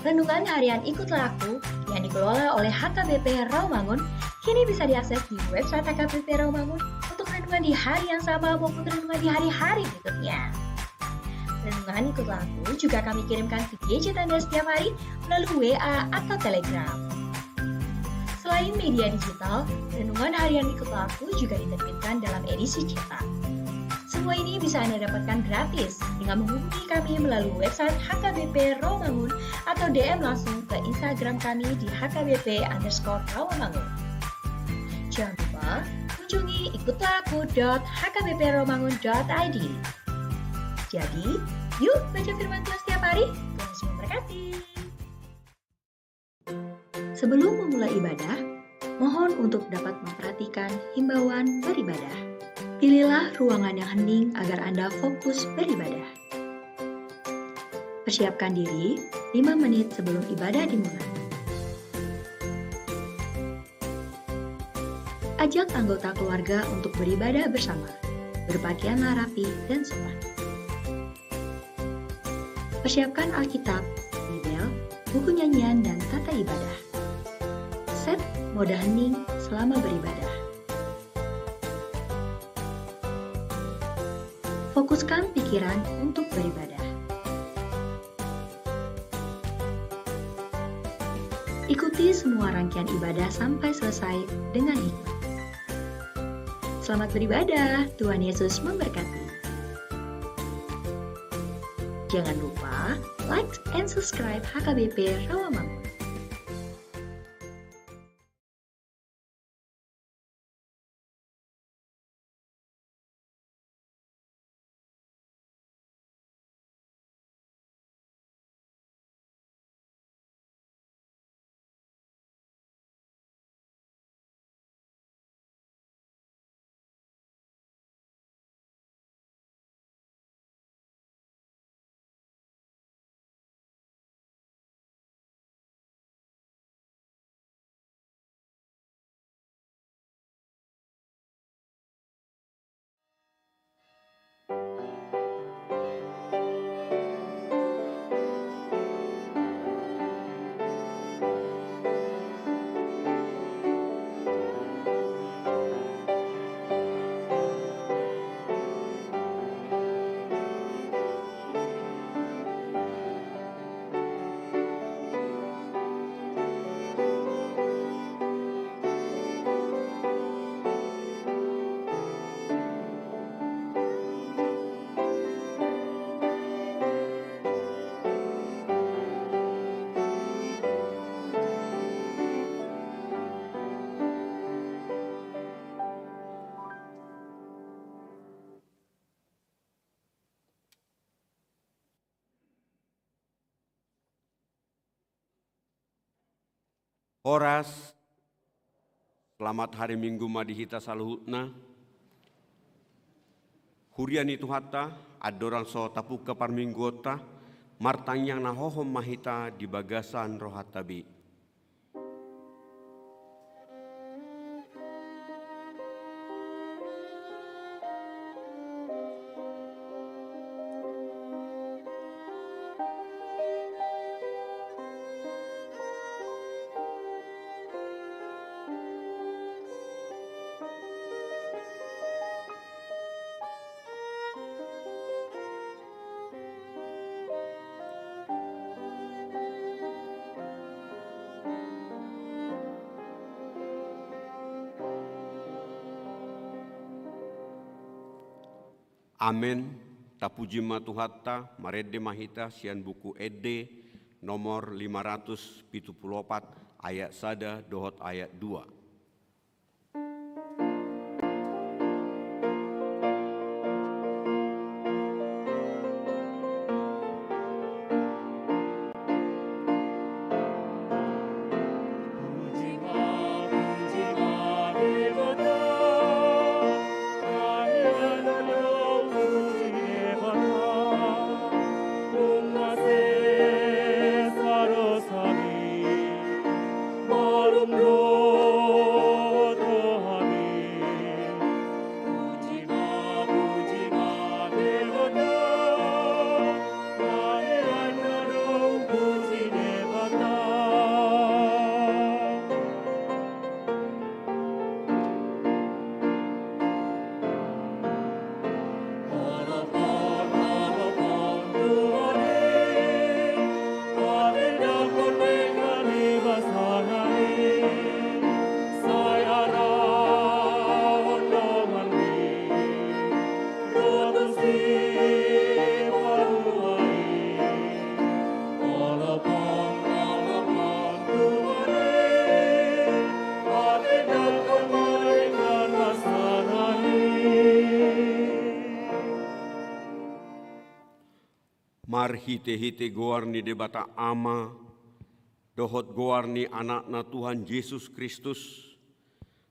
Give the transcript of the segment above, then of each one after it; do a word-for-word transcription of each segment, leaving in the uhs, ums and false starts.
Renungan harian Ikutlah Aku yang dikelola oleh H K B P Rawamangun kini bisa diakses di website H K B P Rawamangun untuk renungan di hari yang sama maupun renungan di hari-hari berikutnya. Renungan Ikutlah Aku juga kami kirimkan ke gadget Anda setiap hari melalui W A atau Telegram. Selain media digital, renungan harian Ikutlah Aku juga diterbitkan dalam edisi cetak. Semua ini bisa Anda dapatkan gratis dengan menghubungi kami melalui website H K B P Rawamangun atau D M langsung ke Instagram kami di H K B P underscore Rawamangun. Jangan lupa kunjungi ikutlah aku dot H K B P rawamangun dot I D. Jadi, yuk baca firman Tuhan setiap hari. Tuhan Yesus memberkati. Sebelum memulai ibadah, mohon untuk dapat memperhatikan himbauan beribadah. Pilihlah ruangan yang hening agar Anda fokus beribadah. Persiapkan diri lima menit sebelum ibadah dimulai. Ajak anggota keluarga untuk beribadah bersama. Berpakaianlah rapi dan sopan. Persiapkan Alkitab, Bibel, buku nyanyian, dan tata ibadah. Set mode hening selama beribadah. Fokuskan pikiran untuk beribadah. Ikuti semua rangkaian ibadah sampai selesai dengan hikmat. Selamat beribadah, Tuhan Yesus memberkati. Jangan lupa like and subscribe H K B P Rawamangun. Horas. Selamat hari Minggu ma di hita saluhutna. Huria ni Tuhanta, andorang so tapungka parmingguonta, martangiang na hohom ma hita di bagasan rohanta be. Amen. Tapuji ma Tuhanta, marende ma hita sian Buku Ende nomor lima ratus pitu pulu opat, ayat sada dohot ayat dua. Marhite-hite goar ni Debata Ama, dohot goar ni Anakna Tuhan Jesus Kristus,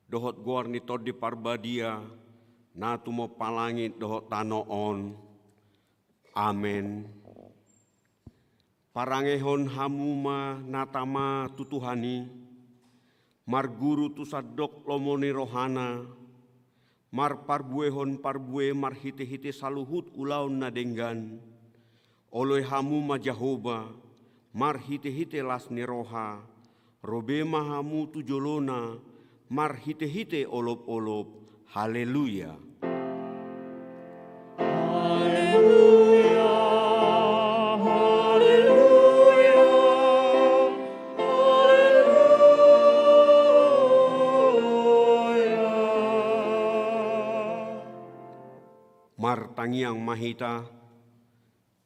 dohot goar ni Tondi Parbadia, na tumompa langit dohot tano on. Amen. Parangehon hamu ma na tama tu Tuhan i, marguru tu sandok lomo ni rohana, marparbuehon parbue marhite-hite saluhut ulaon na denggan, oloi hamu ma Jahowa, marhite-hite las ni roha, ro be ma hamu tu jolona, marhite-hite olop-olop. Haleluya. Haleluya, haleluya, haleluya. Martangiang ma hita.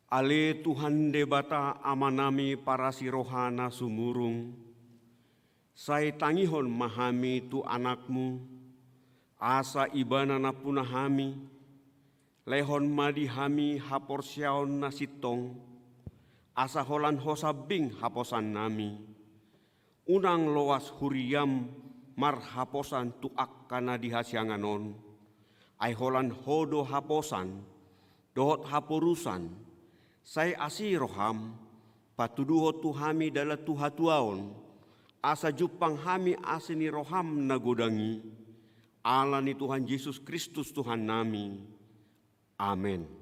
Ale Tuhan Debata Amanami parasi roha na sumurung, sai tangihon ma hami tu Anakmu, asa Ibana nampuna hami. Lehon ma di hami haporseaon na sintong, asa holan Ho sambing haposannami. Unang loas huriam marhaposan tu angka na di hasiangan on, ai holan Ho do haposan dohot haporusan. Sai asi roham, patuduhon tu hami dalan tu hatuaon, asa jumpang hami asi ni roham na godang i. Ala ni Tuhan Jesus Kristus Tuhannami. Amen.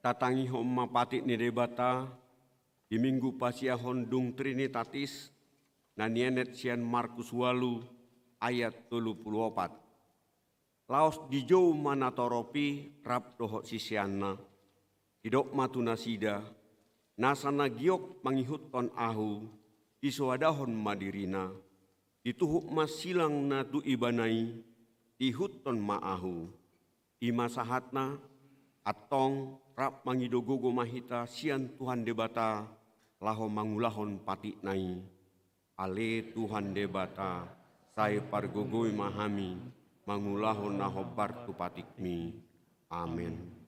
Tatangihon ma patik ni Debata di Minggu pasiahon dung Trinitatis, na nienet sian Markus ualu ayat tolu pulu opat. Laos dijou ma natorop i rap dohot siseanna. Didok ma tu nasida, nasa na giot mangihuthon Ahu, disoadahon ma dirina. Dituhuk ma silang na tu ibana i, diihuthon ma Ahu. I ma sahatna, antong rap mangido gogo ma hita sian Tuhan Debata, laho mangulahon patikna i. Ale Tuhan Debata, sai pargogoi ma hami, mangulahon na hombar tu patikmi. Amen.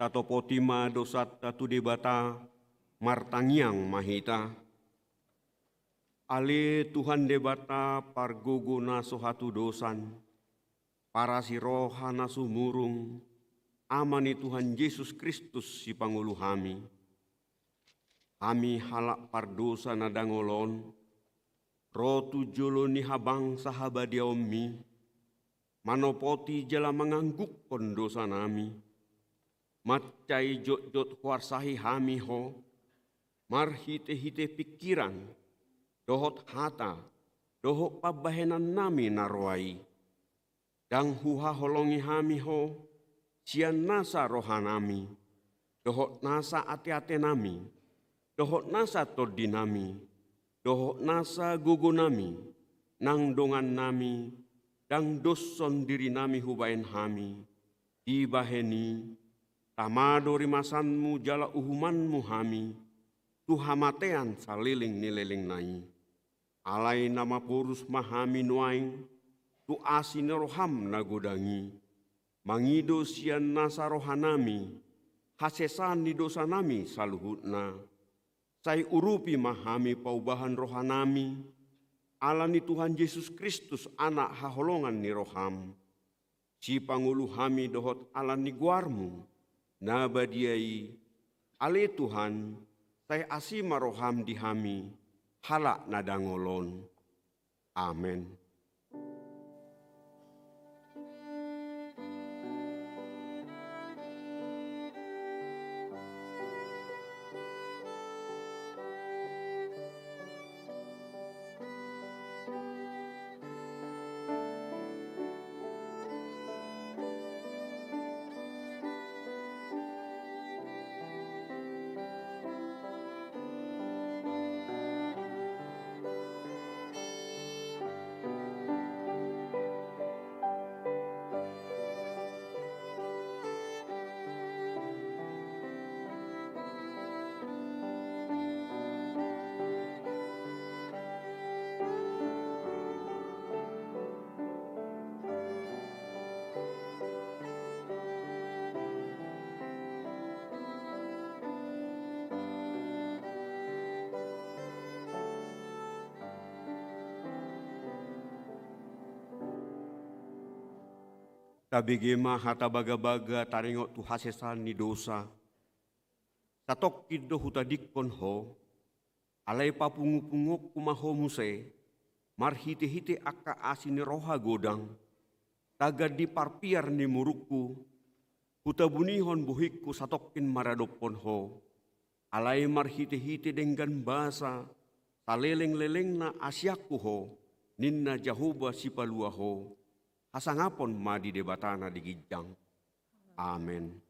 Tatopoti ma dosanta tu Debata, martangiang ma hita. Ale Tuhan Debata, pargogo na so hatudosan, parasi roha na sumurung, Ama ni Tuhan Jesus Kristus, sipangolu hami. Hami halak pardosa na dangol on, ro tu jolo ni habangsa habadiaonmi, manopoti jala manganggukkon dosanami. Mansai jotjot huarsahi hami Ho, marhitehite pingkiran, dohot hata, dohot pambahenannami na roa i. Ndang huhaholongi hami Ho sian nasa rohanami, dohot nasa ateatenami, dohot nasa tondinami, dohot nasa gogonami, nang dongannami, ndang doshon dirinami hubahen hami. Dibahen i, tama do rimasanmu jala uhumanmu hami tu hamatean saleleng ni lelengna i. Alai na maporus ma hami nuaeng tu asi ni roham na godang i, mangido sian nasa rohanami hasesaan ni dosanami saluhutna. Sai urupi ma hami paubahan rohanami, ala ni Tuhan Jesus Kristus, Anak haholongan ni roham. Sipangolu hami dohot ala ni goarmu na badia i, ale Tuhan, sai asi ma roham di hami, halak na dangol on. Amen. Tabege ma hata bagabaga taringot tu hasesaan ni dosa. Satongkin do hutadingkon ho, alai papungupunguonku ma ho muse, marhitehite angka asi ni roha godang, tagan di parpiar ni murukku, hutabunihon bohingku satongkin maradophon ho, alai marhitehite denggan basa, saleleng-lelengna asianku ho, ninna Jahowa Sipalua ho, hasangapon ma di Debata na di ginjang. Amen.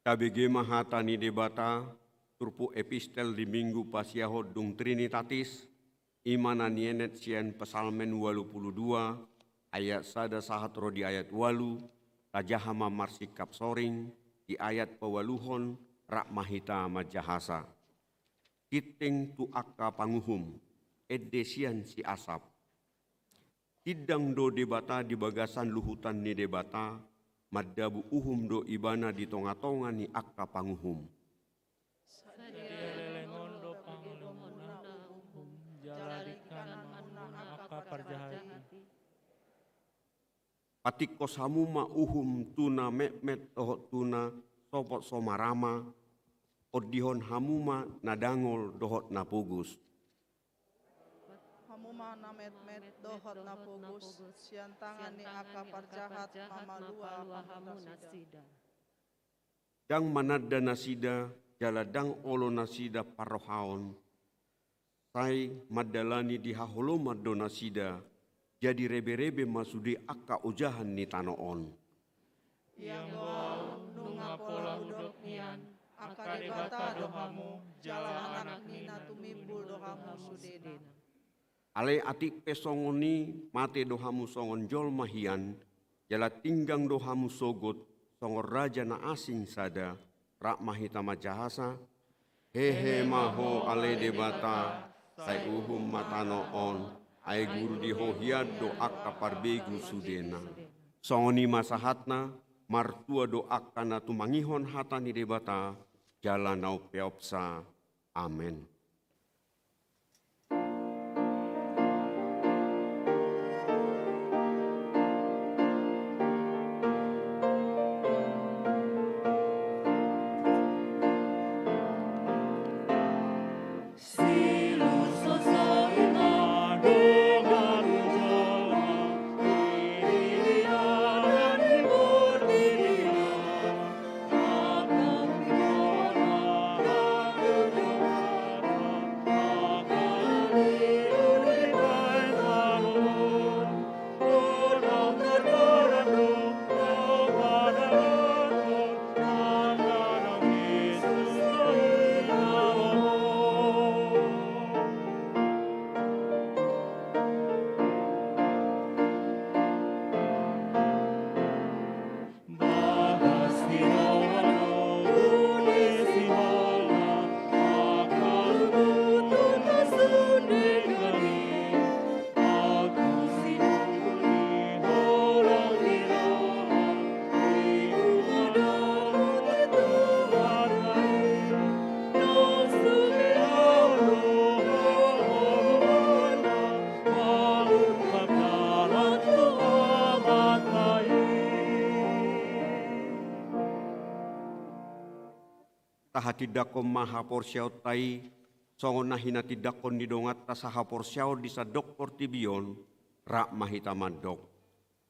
Tabege ma hata ni Debata, turpuk epistel di Minggu pasiahon dung Trinitatis, i ma na nienet sian Psalmen ualu pulu dua, ayat sada sahat ro di ayat ualu, tajaha ma marsingkap soring, di ayat paualuhon, rap ma hita manjahasa. Tinting tu angka panguhum, ende sian si Asap. Tindang do Debata di bagasan luhutan ni Debata, mandabu uhum do Ibana di tongatonga ni angka panguhum. Sadia di lelengmuna uhum, jala di kananmuna angka parjahat i. Patingkos hamu ma uhum tu na metmet dohot tu na sopot so marama, ondihon hamu ma na dangol dohot na pogos. Hamu ma na metmet dohot na pogos, sian tangan ni angka parjahat mamalua hamu nasida. Ndang mananda nasida, jala ndang olo nasida parrohaon. Sai mandalani di haholomon do nasida, jadi reberebe ma sude angka ojahan ni tano on. Ianggo ahu nunga pola hudok nian, angka debata do hamu, jala anak ni na tumimbul do hamu sudena. Alai atik pe songon i mate do hamu songon jolma hian, jala tinggang do hamu sogot songon raja na asing sada, rap ma hita manjahasa. Hehe ma Ho ale Debata, sai uhum ma tano on, ai guru di Ho hian do angka parbegu sudena. Songon i ma sahatna, martua do angka na tumangihon hata ni Debata, jala na umpeopsa. Amen. Tahatindangkon ma haporseaonta i, songon na hinatindangkon ni donganta sahaporseaon di sandok portibi on, rap ma hita mandok.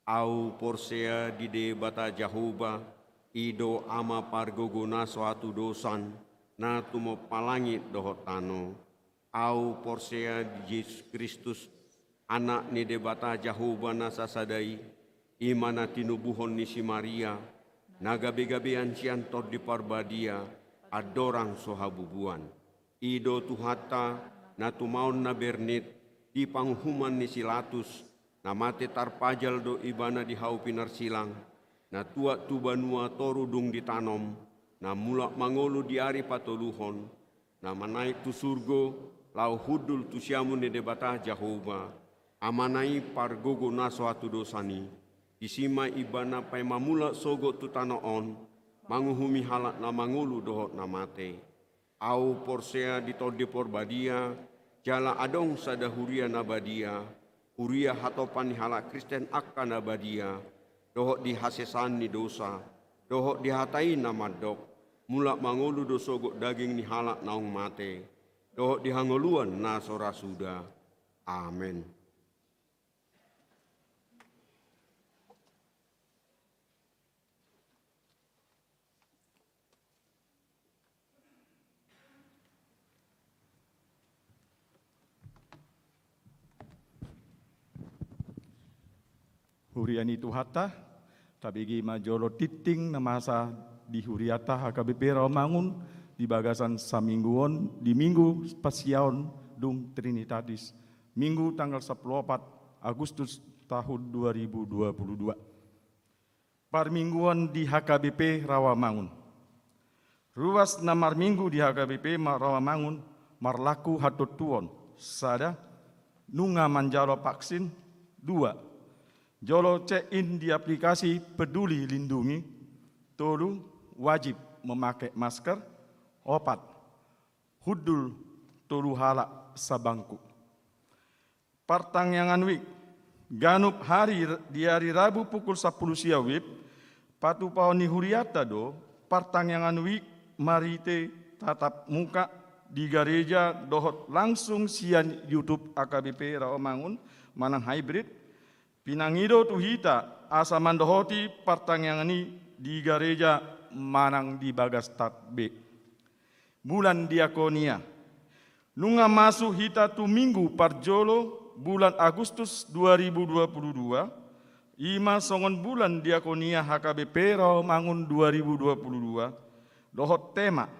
Ahu porsea di Debata Jahowa, i do Ama pargogo na so hatudosan, na tumompa langit dohot tano. Ahu porsea di Jesus Kristus, Anak ni Debata Jahowa na sasada i, i ma na tinubuhon ni si Maria, na gabegabean sian Tondi Parbadia, andorang so habubuan. I do Tuhanta, na tumaon na bernit, di panguhuman ni si Latus, na mate tarpajal do ibana di hau pinarsilang, na tuat tu banua toru dung ditanom, na mulak mangolu di ari patoluhon, na manaek tu surgo, laho hundul tu siamun ni Debata Jahowa, Amana i pargogo na so hatudosan i, disi ma ibana paima mulak sogot tu tano on, manguhumi halak na mangolu dohot na mate. Ahu porsea di Tondi Porbadia, jala adong sada huria na badia, huria hatopan ni halak Kristen angka na badia, dohot di hasesaan ni dosa, dohot di hata i na mandok, mulak mangolu do sogot daging ni halak naung mate, dohot di hangoluan na so ra suda. Amen. Huria ni Tuhanta, tabege ma jolo tinting na masa di huriata H K B P Rawamangun di bagasan saminggu on, di Minggu Pasiaon dung Trinitatis, Minggu tanggal sampulu opat Agustus tahun dua ribu dua puluh dua. Parmingguon di H K B P Rawamangun. Ruas na marminggu di H K B P ma-, Rawamangun marlaku hatontuon: sada, nunga manjalo vaksin; dua, jolo check in di aplikasi Peduli Lindungi; tolu, wajib memakai masker; opat, hundul tolu halak sabangku. Partangiangan Week. Ganup hari, di hari Rabu pukul sampulu sia WIB, patupahon ni huriata do Partangiangan Week marhite tatap muka di gareja dohot langsung sian YouTube H K B P Rawamangun manang hybrid. Pinangido tu hita asa mandohoti partangiangan i di gareja manang di bagas tab be. Bulan Diakonia. Nunga masuk hita tu minggu parjolo bulan Agustus dua ribu dua puluh dua, i ma songon bulan Diakonia H K B P Rawamangun dua ribu dua puluh dua, dohot tema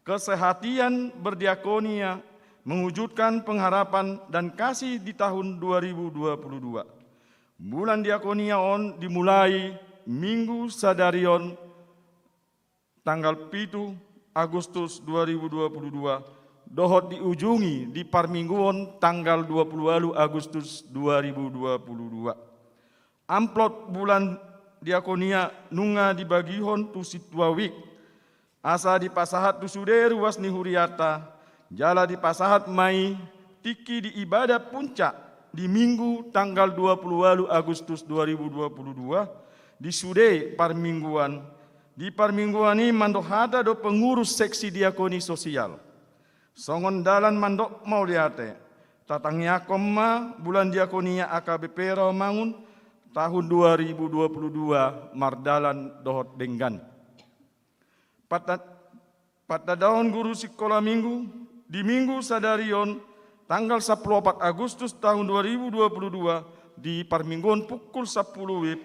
Kesehatian Berdiakonia Mewujudkan Pengharapan dan Kasih di Tahun dua ribu dua puluh dua. Bulan Diakonia on dimulai minggu sadari on, tanggal pitu Agustus dua ribu dua puluh dua, dohot diujungi di parmingguon tanggal dua puluh ualu Agustus dua ribu dua puluh dua. Amplop bulan Diakonia nunga dibagihon tu sintua Week, asa dipasahat tu sude ruas ni huriata, jala dipasahat ma i tingki di ibadah puncak di Minggu tanggal dua puluh ualu Agustus dua ribu dua puluh dua, di sude parmingguan. Di parmingguan i mandok hata do pengurus seksi diakoni sosial. Songon dalan mandok mauliate, tatangiangkon ma bulan Diakonia H K B P Rawamangun tahun dua ribu dua puluh dua mardalan dohot denggan. Pata-, patandaon guru sikola minggu, di minggu sadari on, tanggal sampulu opat Agustus tahun dua ribu dua puluh dua, di parmingguon pukul sampulu WIB,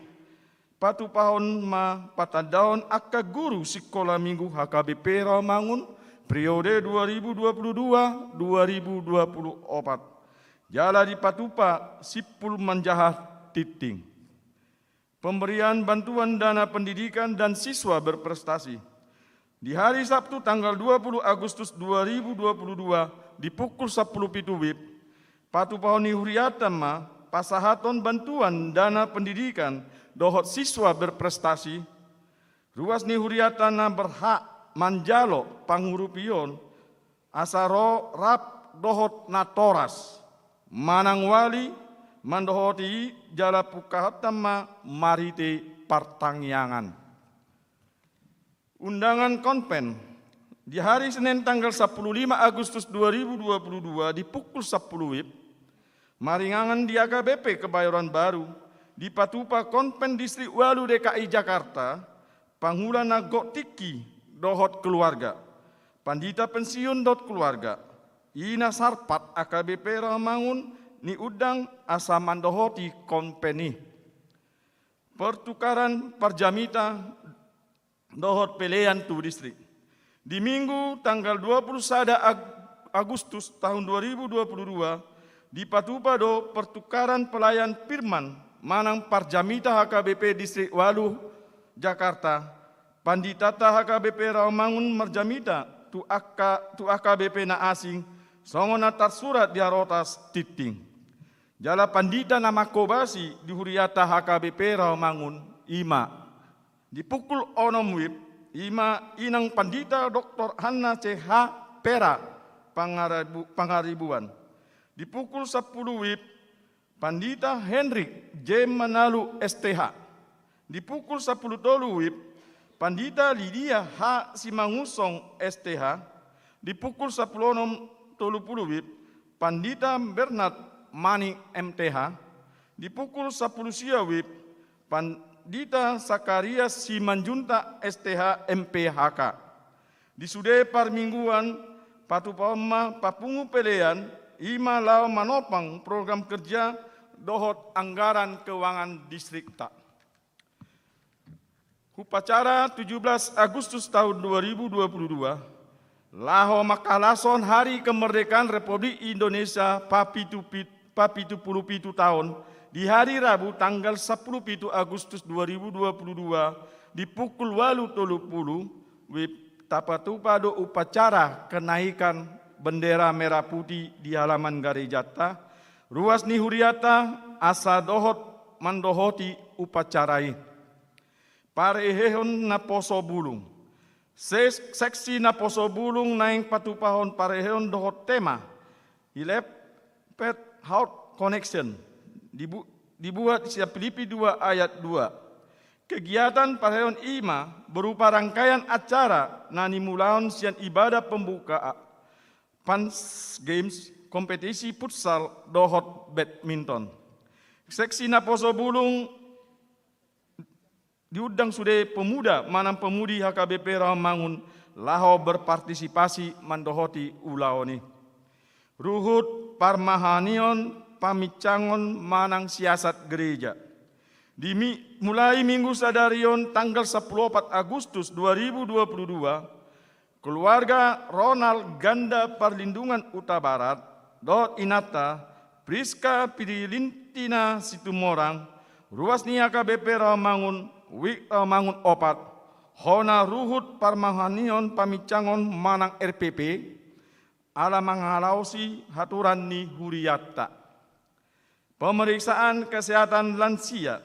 patupahon ma patandaon angka guru sikola minggu H K B P Rawamangun periode dua ribu dua puluh dua dua ribu dua puluh opat. Jala dipatupa simpul manjaha tingting. Pemberian bantuan dana pendidikan dan siswa berprestasi. Di hari Sabtu tanggal dua puluh Agustus dua ribu dua puluh dua di pukul sampulu pitu WIB, patupahon ni huriata ma pasahaton bantuan dana pendidikan dohot siswa berprestasi. Ruas ni huriata na berhak manjalo pangurupion asa ro rap dohot natoras manang wali mandohoti i jala pungkahonta ma marhite partangiangan. Undangan konven. Di hari Senin tanggal sampulu lima Agustus dua ribu dua puluh dua di pukul sampulu WIB, maringanan di H K B P Kebayoran Baru, dipatupa Konven Distrik Ualu D K I Jakarta, pangula na gok tingki dohot keluarga, pandita pensiun dohot keluarga, i na sarpat H K B P Rawamangun niundang asa mandohoti konven i. Pertukaran parjamita dohot pelean tu distrik. Di Minggu tanggal dua puluh sada Ag-, Agustus tahun dua ribu dua puluh dua, dipatupa do pertukaran pelayan firman manang parjamita H K B P Distrik Ualu Jakarta. Panditanta H K B P Rawamangun marjamita tu angka, tu H K B P na asing, songon na tarsurat di harotas tingting. Jala pandita na mangkobasi di huriata H K B P Rawamangun, i ma. Di pukul onom WIB, i ma inang pandita Doktor Hanna C H Pera Pangaribu-, Pangaribuan. Di pukul sampulu WIB, pandita Henrik J Manalu S T H. Di pukul sampulu tolu WIB, pandita Lidia H Simangunsong S T H. Di pukul sampulu onom tolu pulu WIB, pandita Bernard Manik M T H. Di pukul sampulu sia WIB, pandita Sakarias Simanjuntak S T H M P H K. Di sude parmingguan, patupahon ma papungu pelean, i ma laho manopang program kerja dohot anggaran keuangan distrikta. Upacara tujuh belas Agustus tahun dua ribu dua puluh dua, laho mangkalashon Hari Kemerdekaan Republik Indonesia papitu pit-, papitu puluh pitu taon, di hari Rabu tanggal sepuluh pitu Agustus dua ribu dua puluh dua, di pukul walu tolu pulu, wib, tapatupa do upacara kenaikan bendera merah putih di halaman garejanta, ruas ni hurianta asa dohot mandohoti upacara i. Parehehon naposo bulung. Ses-, seksi naposo bulung naeng patupahon parehehon dohot tema Eleven Heart Connection, dibu-, dibuat sian Filipi dua ayat dua. Kegiatan parehehon i ma berupa rangkaian acara na nimulahon sian ibadah pembuka, Fun Games, kompetisi futsal dohot badminton. Seksi naposo bulung diundang sude pemuda manang pemudi H K B P Rawamangun laho berpartisipasi mandohoti ulaon i. Ruhut parmahanion pamincangon manang siasat gereja. Di mi-, mulai minggu sadari on tanggal sepuluh opat Agustus dua ribu dua puluh dua, keluarga Ronald Ganda Parlindungan Hutabarat, dohot inanta Priska Pirilintina Situmorang, ruas ni H K B P Rawamangun, wib Rawamangun opat, hona ruhut parmahanion pamincangon manang R P P, ala mangalaosi haturan ni hurianta. Pemeriksaan kesehatan lansia.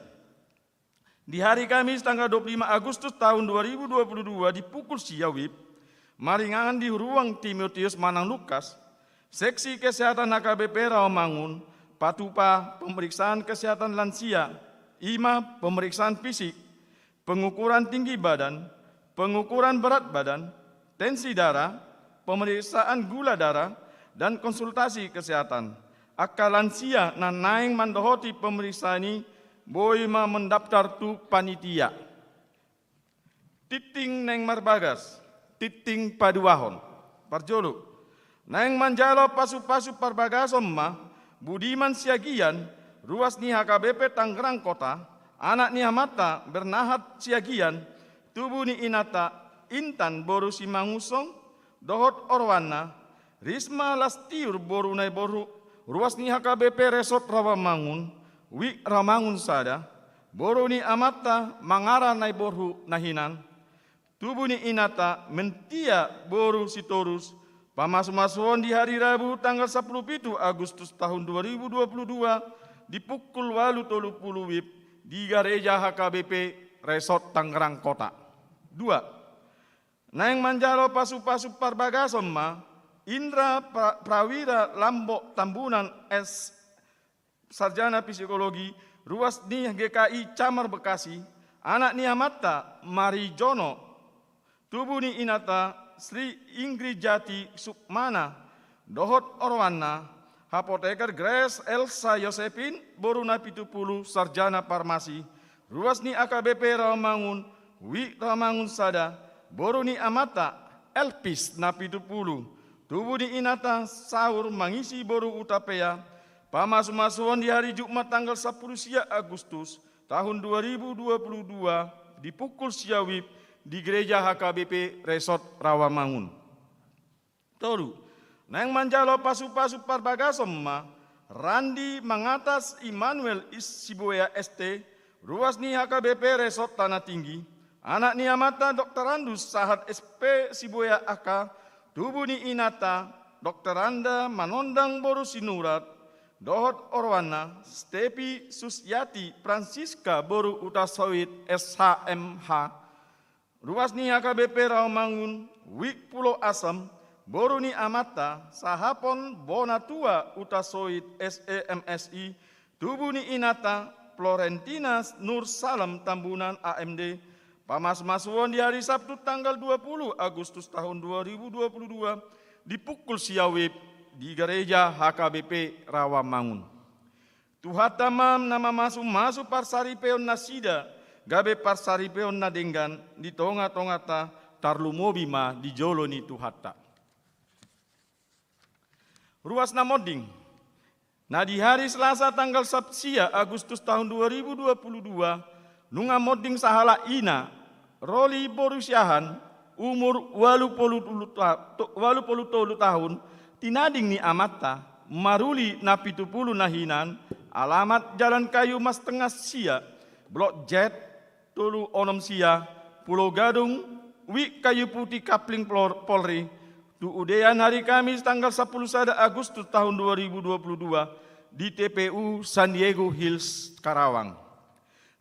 Di hari Kamis tanggal dua puluh lima Agustus tahun dua ribu dua puluh dua di pukul sia wib, maringanan di ruang Timotius manang Lukas, seksi kesehatan H K B P Rawamangun patupa pemeriksaan kesehatan lansia, i ma pemeriksaan fisik, pengukuran tinggi badan, pengukuran berat badan, tensi darah, pemeriksaan gula darah, dan konsultasi kesehatan. Angka lansia na naeng mandohoti pemeriksaan i boi ma mendaftar tu panitia. Tingting naeng marbagas, tingting paduahon. Parjolo, naeng manjalo pasupasu parbagason ma Budiman Siagian, ruas ni H K B P Tangerang Kota, anak ni amanta Bernahat Siagian, tubu ni inanta Intan boru Simangunsong, dohot oroanna, Risma Lastiur boru Naiborhu, ruas ni H K B P Resort Rawamangun, wib Rawamangun sada, boru ni amanta Mangara Naiborhu na hinan, tubu ni inanta Mentia boru Sitorus, pamasumasuon di hari Rabu tanggal sepuluh pitu Agustus tahun dua ribu dua puluh dua di pukul walu tolu pulu wib di gareja H K B P Resort Tangerang Kota. Dua, naeng manjalo pasupasu parbagason ma Indra Pra-, Prawira Lambok Tambunan S Sarjana Psikologi, ruas ni G K I Camar Bekasi, anak ni amanta Marijono, tubu ni inanta Sri Ingrijati Sukmana, dohot oroanna, Apoteker Grace Elsa Yosepin, boru Napitupulu, Sarjana Farmasi, ruas ni H K B P Rawamangun, wib Rawamangun sada, boru ni amanta Elpis Napitupulu, tubu ni inanta Saur Mangisi boru Hutapea, pamasumasuon di hari Jumat tanggal sepuluh sia Agustus tahun dua ribu dua puluh dua di pukul sia wib di gereja H K B P Resort Rawamangun. Tolu, naeng manjalo pasupasu parbagason ma Randi Mangatas Immanuel Is Sibuea S T, ruas ni H K B P Resort Tanah Tinggi, anak ni amanta Doktorandus sahat S P Sibuea A K, tubu ni inanta Doktoranda Manondang boru Sinurat, dohot oroanna Stepi Susiati Francisca boru Hutasoit S H M H, ruas ni H K B P Rawamangun, wib Pulo Asem, boru ni amanta Sahapon Bona Tua Hutasoit S E M S I, tubu ni inanta Florentina Nur Salam Tambunan A M D, pamasumasuon di hari Sabtu tanggal dua puluh Agustus tahun dua ribu dua puluh dua di pukul sia wib di gareja H K B P Rawamangun. Tuhanta ma na mamasumasu parsaripeon nasida, gabe parsaripeon na denggan di tongatonganta, tarlumobi ma di jolo ni Tuhanta. Ruas na monding. Na di hari Selasa tanggal sab-, sia Agustus tahun dua ribu dua puluh dua, nunga monding sahalak ina, Roli boru Siahaan, umur ualu pulu tolu ta-, to-, ualu pulu tolu tahun, tinading ni amanta, maruli na pitu pulu na hinan, alamat Jalan Kayu Mas Tengah sia, Blok Z, tolu onom sia, Pulo Gadung, Wik Kayu Putih Kapling Plor-, Polri, tu udean hari Kamis tanggal sapuluh sada Agustus tahun dua ribu dua puluh dua di T P U San Diego Hills, Karawang.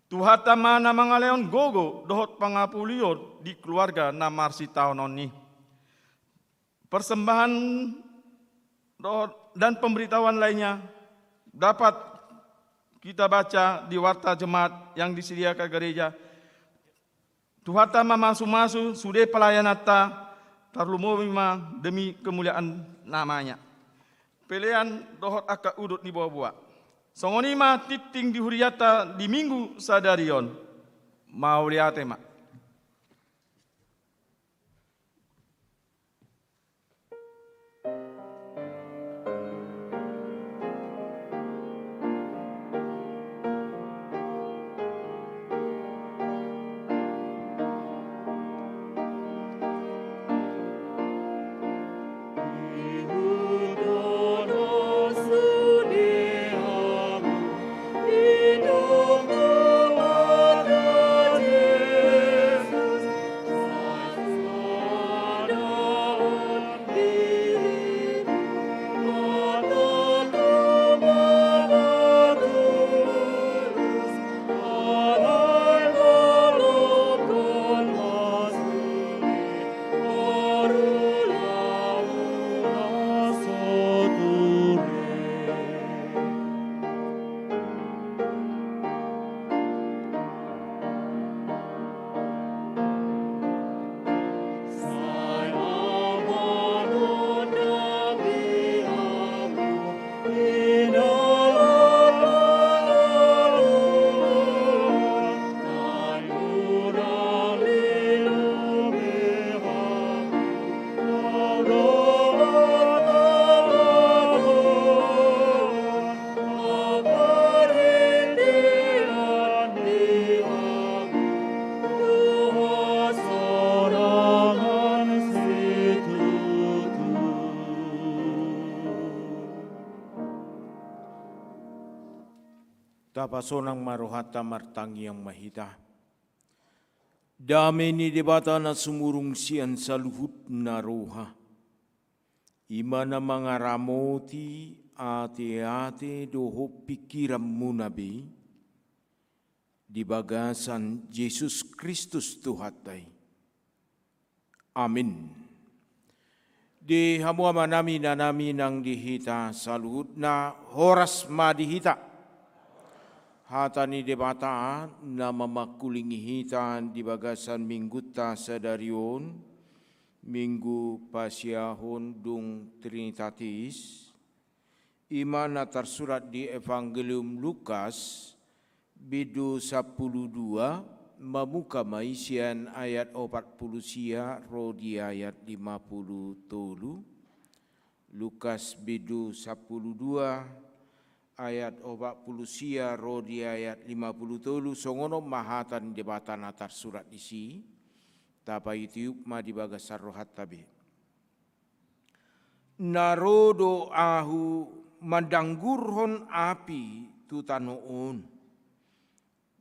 Tuhanta ma na mangalehon gogo dohot pangapulion di keluarga na marsitaonon i. Persembahan dohot dan pemberitahuan lainnya dapat kita baca di warta jemaat yang disediakan gereja. Tuhanta ma mamasumasu sude pelayananta, tarlumobi ma demi kemuliaan nama-Nya. Pelean dohot angka udut ni boaboa. Songon i ma tingting di hurianta di Minggu sadari on. Mauliate ma. Tapasonang ma rohanta, martangiang ma hita. Dame ni Debata na sumurung sian saluhutna roha, i ma na mangaramoti ateate dohot pingkiranmuna be, di bagasan Jesus Kristus Tuhanta i. Amin. Di hamu amanami, inanami nang di hita saluhutna, horas ma di hita. Hata ni Debata na mamangkulingi hita di bagasan minggunta sadari on, Minggu Pasiahon dung Trinitatis, i ma na tarsurat di Evangelium Lukas, bindu sampulu dua, mamuka ma i sian ayat opat pulu sia ro di ayat lima pulu tolu. Lukas bindu sampulu dua, ayat opat pulu sia ro di ayat lima pulu tolu, songon on ma hata ni Debata na tarsurat disi, tapaihut-ihut ma di bagasan rohanta be. Na ro do Ahu mandanggurhon api tu tano on.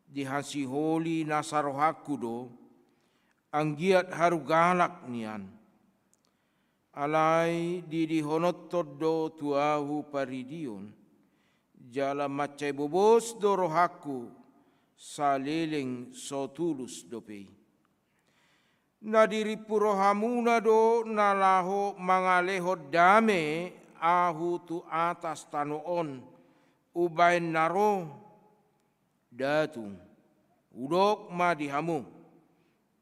Dihasiholi nasa rohangku do, anggiat haru galak nian. Alai didihononhon do tu Ahu paridion, jala mansai bobos do rohangku, saleleng so tulus dope i. Na dirimpu rohamuna do na laho mangalehon dame Ahu tu atas tano on, umbahen na ro? Nda tung, hudok ma di hamu,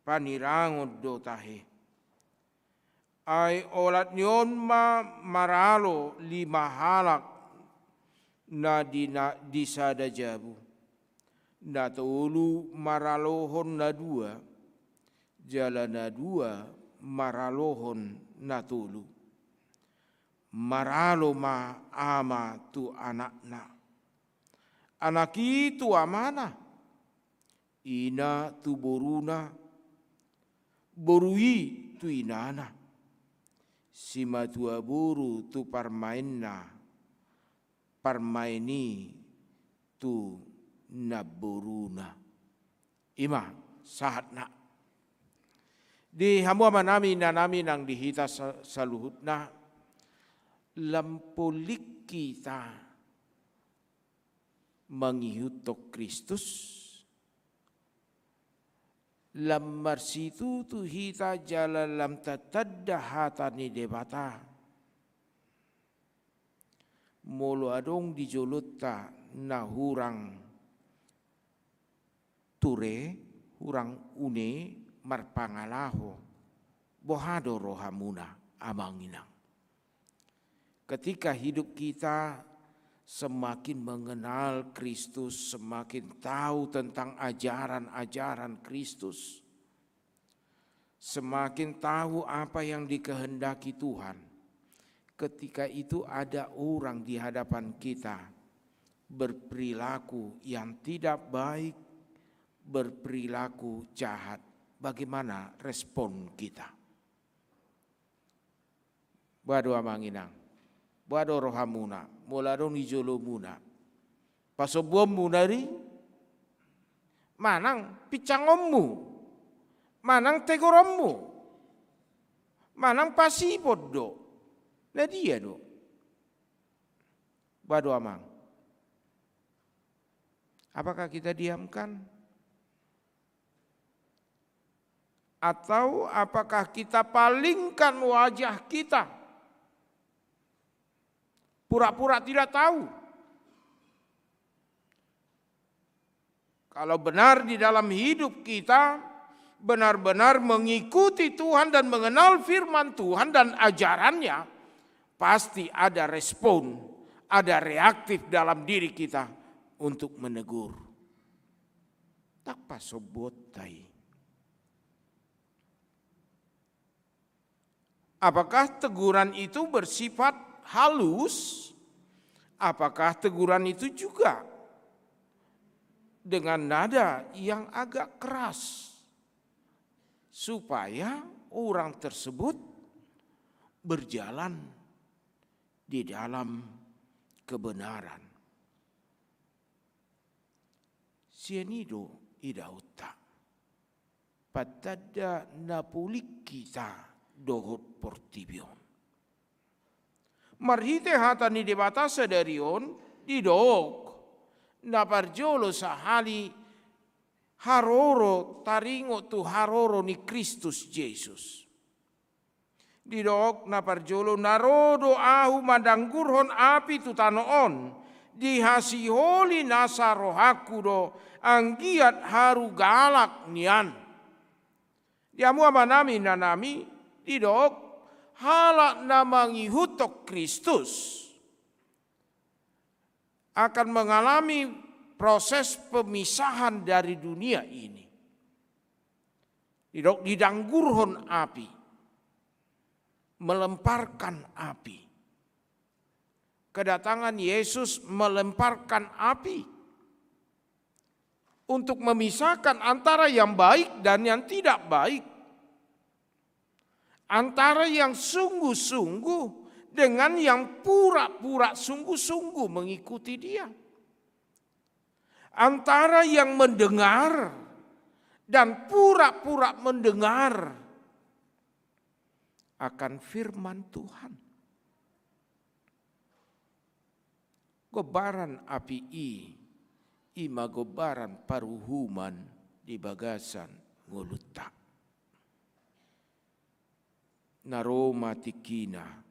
panirangon do tahe. Ai olat ni on ma maralo lima halak na di, na di sada jabu. Na tolu maralohon na dua, jala na dua maralohon na tolu. Maralo ma ama tu anakna, anak i tu amana, ina tu boruna, boru i tu inana, simatua boru tu parmaenna, parmaen i tu namboruna. I ma sahatna. Di hamu amanami, inanami nang di hita sa-, saluhutna, lam polik hita mangihuthon Kristus, lam marsitutu hita jala lam tatanda hata ni Debata. Molo adong di jolonta na hurang ture, hurang une marpangalaho, boha do rohamuna, amang inang? Ketika hidup kita semakin mengenal Kristus, semakin tahu tentang ajaran-ajaran Kristus, semakin tahu apa yang dikehendaki Tuhan, ketika itu ada orang di hadapan kita berperilaku yang tidak baik, berperilaku jahat, bagaimana respon kita? Boha do, amang inang? Boha do rohamuna molo adong di jolomuna pasombuonmuna i? Manang pincangonmu? Manang tegoronmu? Manang pasipon do? Na dia do? Boha do, amang? Apakah kita diamkan? Atau apakah kita palingkan wajah kita? Pura-pura tidak tahu. Kalau benar di dalam hidup kita benar-benar mengikuti Tuhan dan mengenal firman Tuhan dan ajarannya, pasti ada respon, ada reaktif dalam diri kita untuk menegur. Ndang pasombuonta i. Apakah teguran itu bersifat halus? Apakah teguran itu juga dengan nada yang agak keras, supaya orang tersebut berjalan di dalam kebenaran? Sian i do idaonta, patanda na polik hita dohot portibi on. Marhite hata ni Debata sadari on, didok na parjolo sahali haroro, taringot tu haroro ni Kristus Jesus. Didok na parjolo, na ro do Ahu mandanggurhon api tu tano on, dihasiholi nasa rohangku do, anggiat haru galak nian. Di hamu amanami, inanami, didok, halak na mangihuthon Kristus akan mengalami proses pemisahan dari dunia ini. Didok, didanggurhon api, melemparkan api. Kedatangan Yesus melemparkan api untuk memisahkan antara yang baik dan yang tidak baik, antara yang sungguh-sungguh dengan yang pura-pura sungguh-sungguh mengikuti Dia, antara yang mendengar dan pura-pura mendengar akan firman Tuhan. Gombaran api i, i ma gombaran paruhuman di bagasan ngolunta. Na ro ma tingkina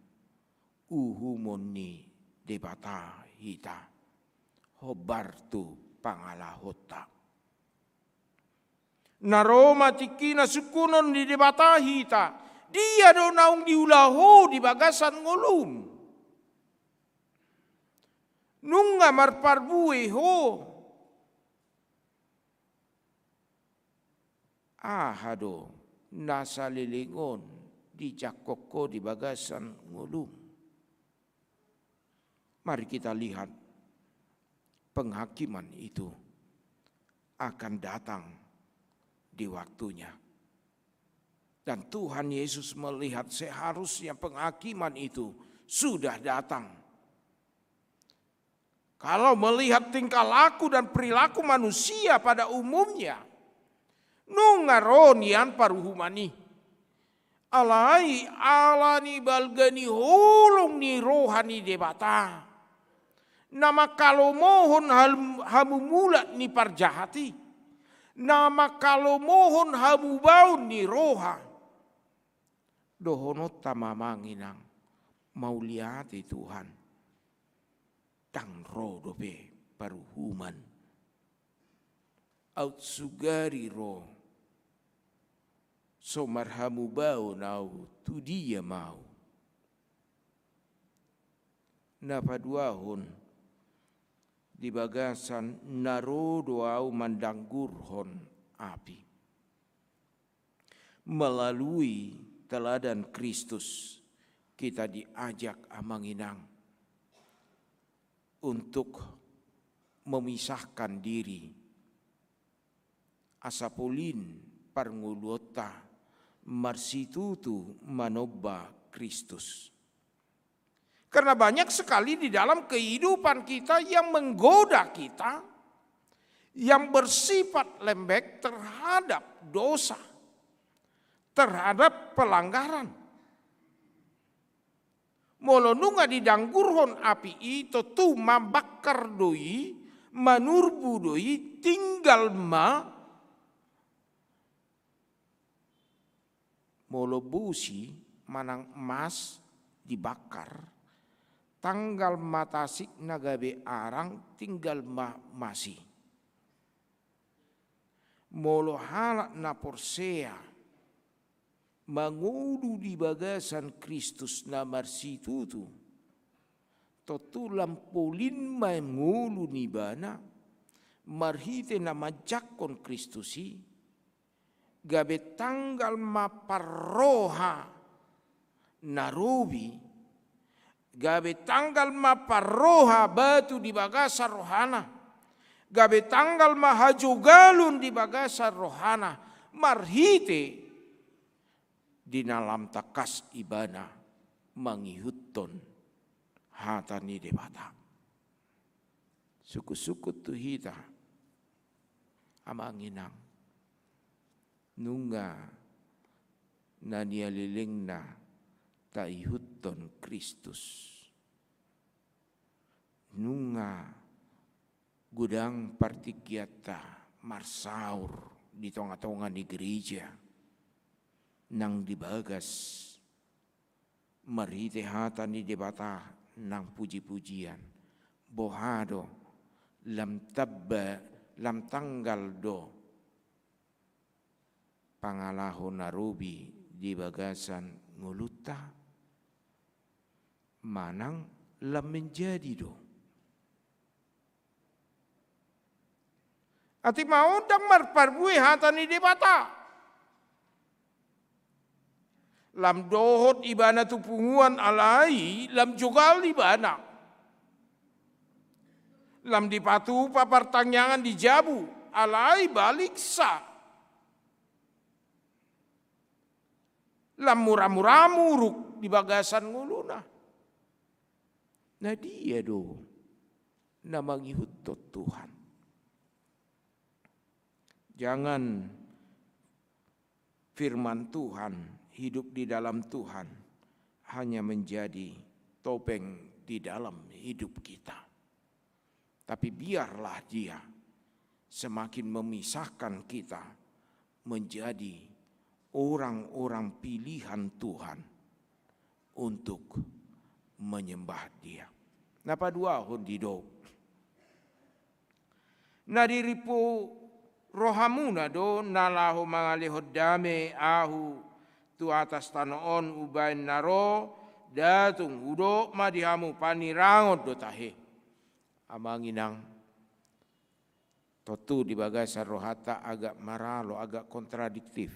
uhumon ni Debata hita, hombar tu pangalahonta. Na ro ma tingkina sungkunon ni Debata hita, dia do naung diula ho di bagasan ngolum? Nunga marparbue ho? Aha do na saleleng on dijangkon ho di bagasan ngolum? Mari kita lihat, penghakiman itu akan datang di waktunya. Dan Tuhan Yesus melihat seharusnya penghakiman itu sudah datang. Kalau melihat tingkah laku dan perilaku manusia pada umumnya, nunga ro nian paruhuman i. Alai ala ni balga ni holong ni roha ni Debata, na mangkalomohon hal-, hamumulat ni parjahat i, na mangkalomohon hamubaon ni roha. Dohononta ma, Amang Inang, mauliate Tuhan, ndang ro dope paruhuman. Aut sugari ro, so marhamubaon au, tu dia ma au? Na paduahon, di bagasan na ro do au mandanggurhon api. Melalui teladan Kristus, kita diajak, Amang Inang, untuk memisahkan diri, asa polin parngoluonta, marsitutu manomba Kristus. Karena banyak sekali di dalam kehidupan kita yang menggoda kita, yang bersifat lembek terhadap dosa, terhadap pelanggaran. Molo nunga didanggurhon api i, tontu mambakar do i, manurbu do i, tinggal ma, molo bosi manang emas dibakar, tanggal ma tasikna gabe arang, tinggal ma emas i. Molo halak na porsea mangolu di bagasan Kristus na marsitutu, tontu lam polin ma ngolu ni ibana, marhite na manjangkon Kristus i, gabe tanggal ma parroha na robi, gabe tanggal ma parroha batu di bagasan rohana, gabe tanggal ma hajogalon di bagasan rohana, marhite di na lam tangkas ibana mangihuthon hata ni Debata. Sungkun-sungkun tu hita, Amang Inang, nunga na nialelengna taihuthon Kristus. Nunga godang partingkianta marsaor di tonga-tonga ni gereja, nang di bagas marhite hata ni Debata nang puji-pujian. Boha do, lam tamba, lam tanggal do pangalaho na robi di bagasan ngolunta, manang lam menjadi do? Atik ma on ndang marparbue hata ni Debata. Lam dohot ibana tu punguan, alai lam jogal ibana. Lam dipatupa partangiangan di jabu, alai baliksa. Lam mura-mura muruk di bagasan ngoluna. Na dia do na mangihuthon Tuhan? Jangan firman Tuhan, hidup di dalam Tuhan, hanya menjadi topeng di dalam hidup kita. Tapi biarlah dia semakin memisahkan kita menjadi orang-orang pilihan Tuhan untuk menyembah Dia. Na paduahon, didok, na dirimpu rohamuna do na laho mangalehon dame ahu tu atas tano on, umbahen na ro nda tung hudok ma di hamu, panirangon do tahe. Amang Inang, tontu di bagasan rohanta agak maralo, agak kontradiktif.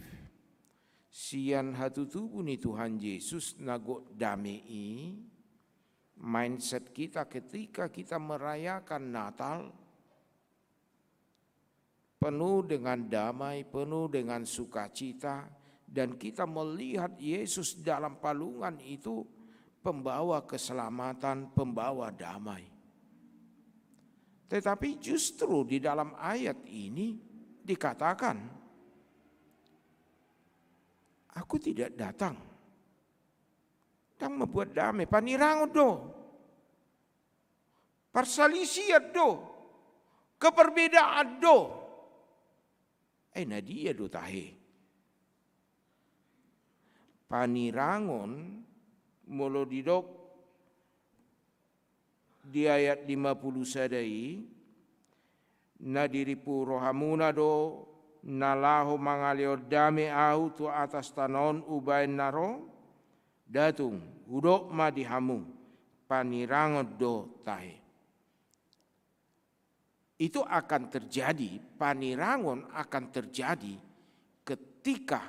Sian hatutubu ni Tuhan Jesus na gok dame i, mindset kita ketika kita merayakan Natal, penuh dengan damai, penuh dengan sukacita, Dan kita melihat Yesus dalam palungan itu pembawa keselamatan, pembawa damai. Tetapi justru di dalam ayat ini dikatakan, "Aku tidak datang dang membuat damai, panirangon do, parsalisian do, keperbedaan do." Ai na dia do tahe? Panirangon, molo didok di ayat lima puluh sada i, "Na dirimpu rohamuna do na laho mangalehon dame ahu tu atas tano on umbahen na ro? Nda tung, hudok ma di hamu, panirangon do tahe." Itu akan terjadi, panirangon akan terjadi ketika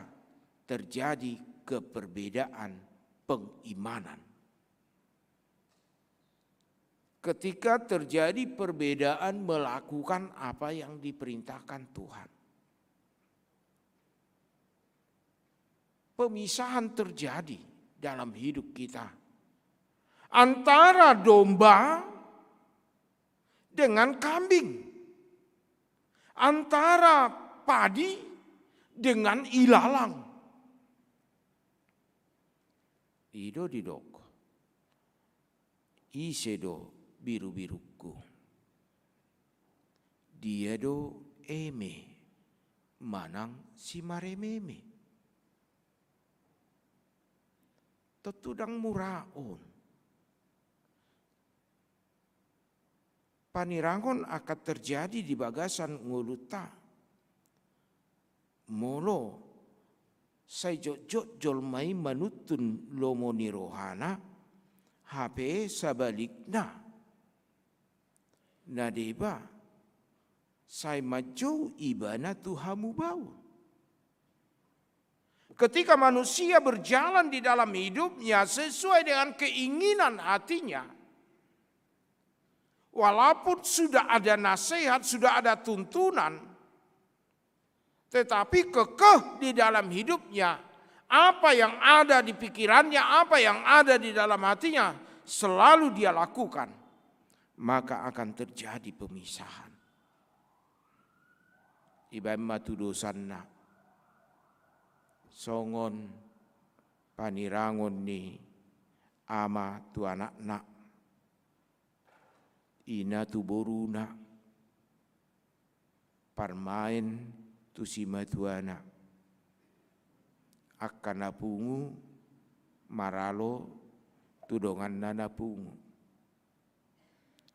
terjadi keperbedaan pengimanan. Ketika terjadi perbedaan melakukan apa yang diperintahkan Tuhan. Pemisahan terjadi dalam hidup kita antara domba dengan kambing, antara padi dengan ilalang. I do didok, "Ise do birubirungku? Dia do eme manang simarememe?" Tontu dang mura on. Panirangon akan terjadi di bagasan ngolunta. Molo sai jotjot jolma i manuntun lomo ni rohana, hape sabalikna, na deba sai manjou ibana tu hamubaon. Ketika manusia berjalan di dalam hidupnya sesuai dengan keinginan hatinya, walaupun sudah ada nasihat, sudah ada tuntunan, tetapi kekeh di dalam hidupnya, apa yang ada di pikirannya, apa yang ada di dalam hatinya, selalu dia lakukan, maka akan terjadi pemisahan. Ibaen ma tudosanna songon panirangon ni ama tu anakna, ina tu boruna, parmaen tu simatuana, angka na pungu maralo tu donganna na pungu.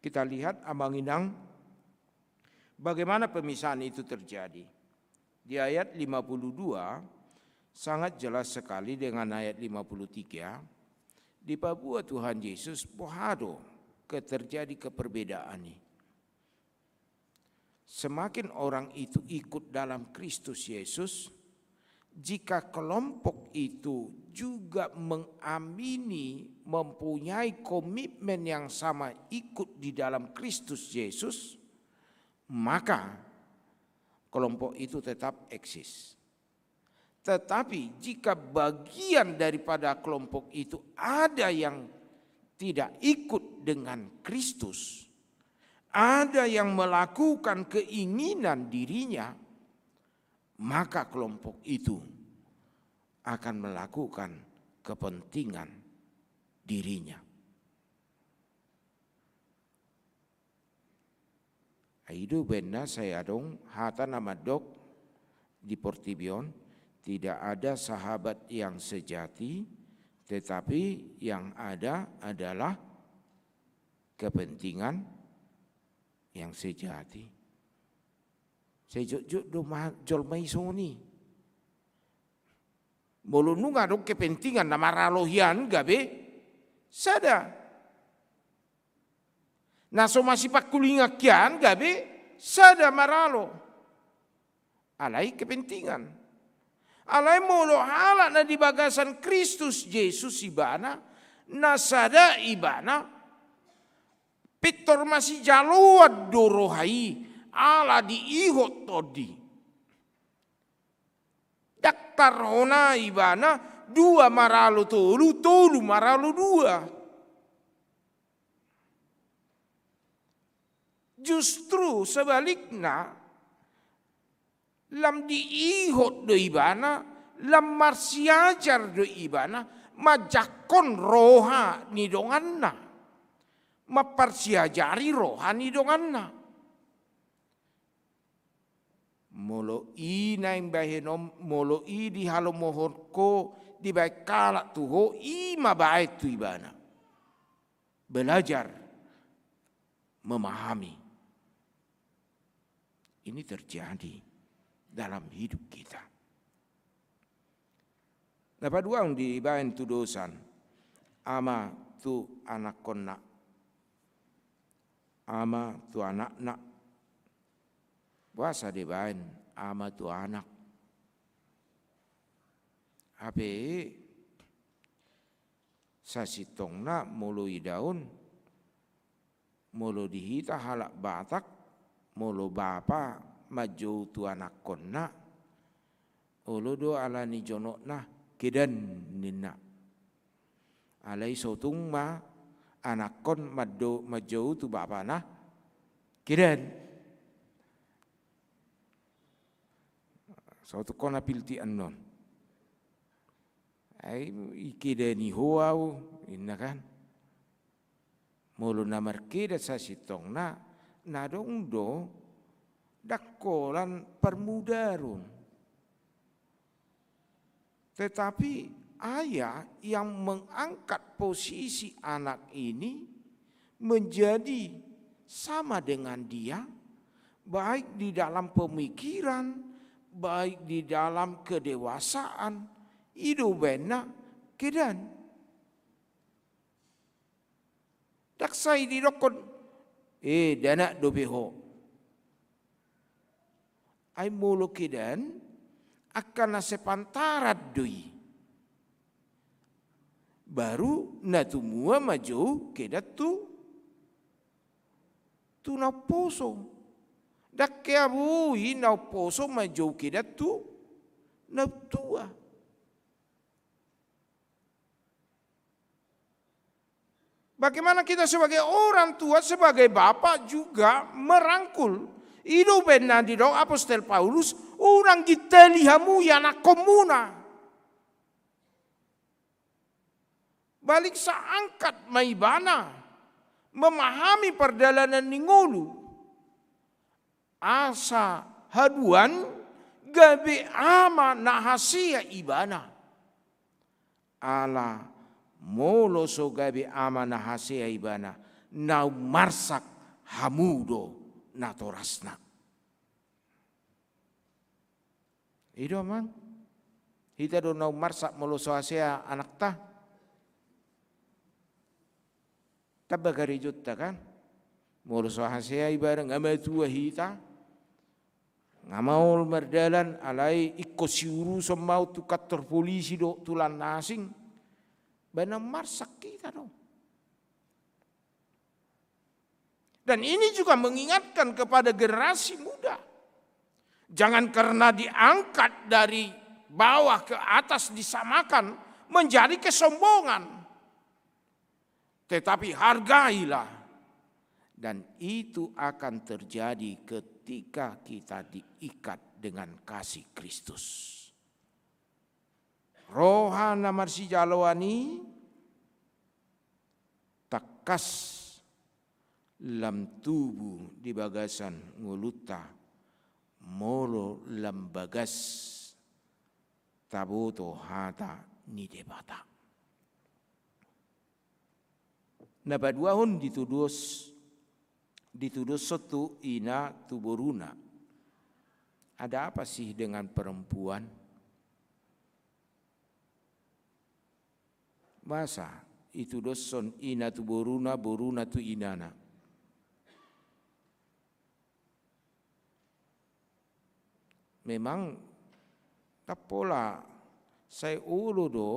Kita lihat, amang inang, bagaimana pemisahan itu terjadi. Di ayat lima puluh dua, sangat jelas sekali dengan ayat lima puluh tiga, dipaboa Tuhan Yesus boha do keterjadi keperbedaan i. Semakin orang itu ikut dalam Kristus Yesus, jika kelompok itu juga mengamini, mempunyai komitmen yang sama ikut di dalam Kristus Yesus, maka kelompok itu tetap eksis. Tetapi jika bagian daripada kelompok itu ada yang tidak ikut dengan Kristus, ada yang melakukan keinginan dirinya, maka kelompok itu akan melakukan kepentingan dirinya. Ai do baenna sai adong hata na mandok di portibi on, tidak ada sahabat yang sejati, tetapi yang ada adalah kepentingan yang sejati. Sai jotjot do ma-, jolma i songon i. Molo nunga adong kepentingan na maralo hian gabe sada. Na so masipangkulingan hian gabe sada maralo. Alai kepentingan. Alai molo halak na di bagasan Kristus Jesus ibana, na sada ibana, pintor masijaloan do roha i ala diihot tondi. Ndang Tarhona ibana dua maralo tolu, tolu maralo dua. Justru sebalikna, lam diihot do ibana, lam marsiajar do ibana, manjangkon roha ni donganna, mamparsiajari roha ni donganna. Molo i naeng bahenon, molo i dihalomohon ho, dibaen halak tu ho, i ma baen tu ibana. Belajar memahami. Ini terjadi dalam hidup kita. Na paduahon dibaen tudosan, ama tu anakkonna. Ama tu anakna. Boasa dibaen ama tu anak? Hape sasintongna molo idaon, molo di hita halak Batak, molo bapa manjou tu anakkonna, olo do ala ni jonokna, kedan ninna. Alai so tung ma anakkon mando-, manjou tu bapana, kedan. So tung hona pilti annon. Ai ikedani ho au, inna kan. Molo na markedan sasintongna, na adong do, ndang holan parmudaron. Tetapi ayah yang mengangkat posisi anak ini menjadi sama dengan dia, baik di dalam pemikiran, baik di dalam kedewasaan, i do umbahen na kedan. Ndang sai didokkon, eh, dakdanak dope ho. Ai molo kedan, angka na sepantaran do i. Baru na tumua manjou kedan tu, tu na umposo. Ndang hea boi na umposo manjou kedan tu na tua. Bagaimana kita sebagai orang tua, sebagai bapak juga merangkul. I do umbahen na didok apostel Paulus, unang ginteli hamu ianakkonmuna. Baliksa angkat ma ibana memahami pardalanan ni ngolu. Asa haduan gabe ama na hasea ibana. Ala molo so gabe ama na hasea ibana, naung marsak hamu do natorasna. I do amang. Hita do naung marsak molo so hasea anakta. Tamba karejonta kan. Molo so hasea ibana, nga matua hita. Nga maol mardalan, alai ingkon siuruson ma au tu kantor polisi dohot tu na asing. Baen naung marsak hita do. Dan ini juga mengingatkan kepada generasi muda. Jangan karena diangkat dari bawah ke atas disamakan menjadi kesombongan. Tetapi hargailah. Dan itu akan terjadi ketika kita diikat dengan kasih Kristus. Roha na marsijaloan i tangkas lam tubu di bagasan ngolunta, molo lam bagas taboto hata ni Debata. Na paduahon ditudos, ditudoshon tu ina tu boruna. Ada apa sih dengan perempuan? Boasa ditudoshon ina tu boruna, boruna tu inana? Memang ndang pola sai olo do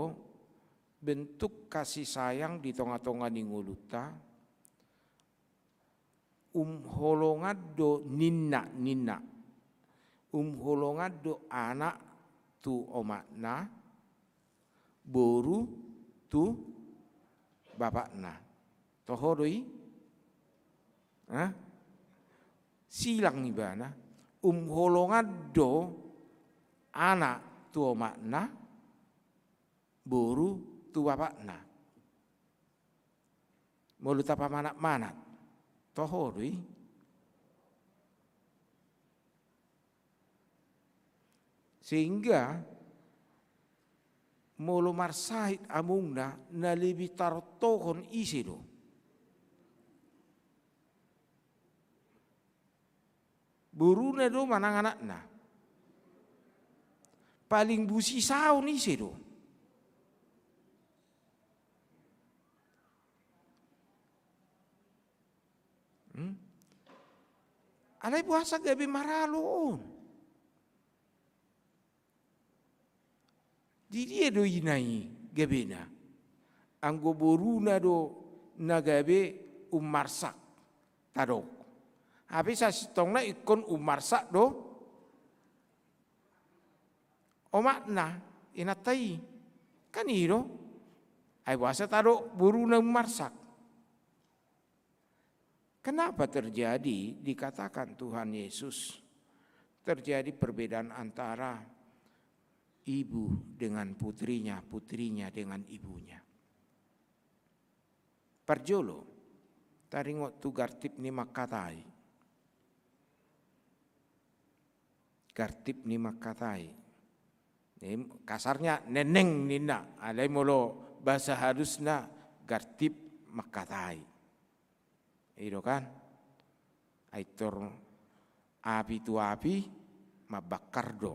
bentuk kasih sayang di tonga-tonga ni ngolunta. Um holongan do ninna, ninna. Um holongan do anak tu omakna, boru tu bapakna. Toho do i? Hah? Silang ibana, umholongan do anak tu omakna, boru tu bapakna. Molo tapamanat-manat, toho do i. Sehingga molo marsahit amongna, na lebih tarontohon ise do? Boruna do manang anakna? Paling busisaon ise do? Hmm? Alai boasa gabe maralo on? Di dia do ina i gabena? Anggo boruna do na gabe ummarsak, tadok. Hape sasintongna ingkon ummarsak do omakna, inanta i. Kan i do? Ai boasa tadok boruna ummarsak? Kenapa terjadi, dikatakan Tuhan Yesus, terjadi perbedaan antara ibu dengan putrinya, putrinya dengan ibunya? Parjolo, taringot tu gartip ni mangkatai. Gartip ni mangkatai. Kasarnya neneng ninna, alai molo bahasa halusna gartip mangkatai. I do kan? Ai tor api tu api mambakar do.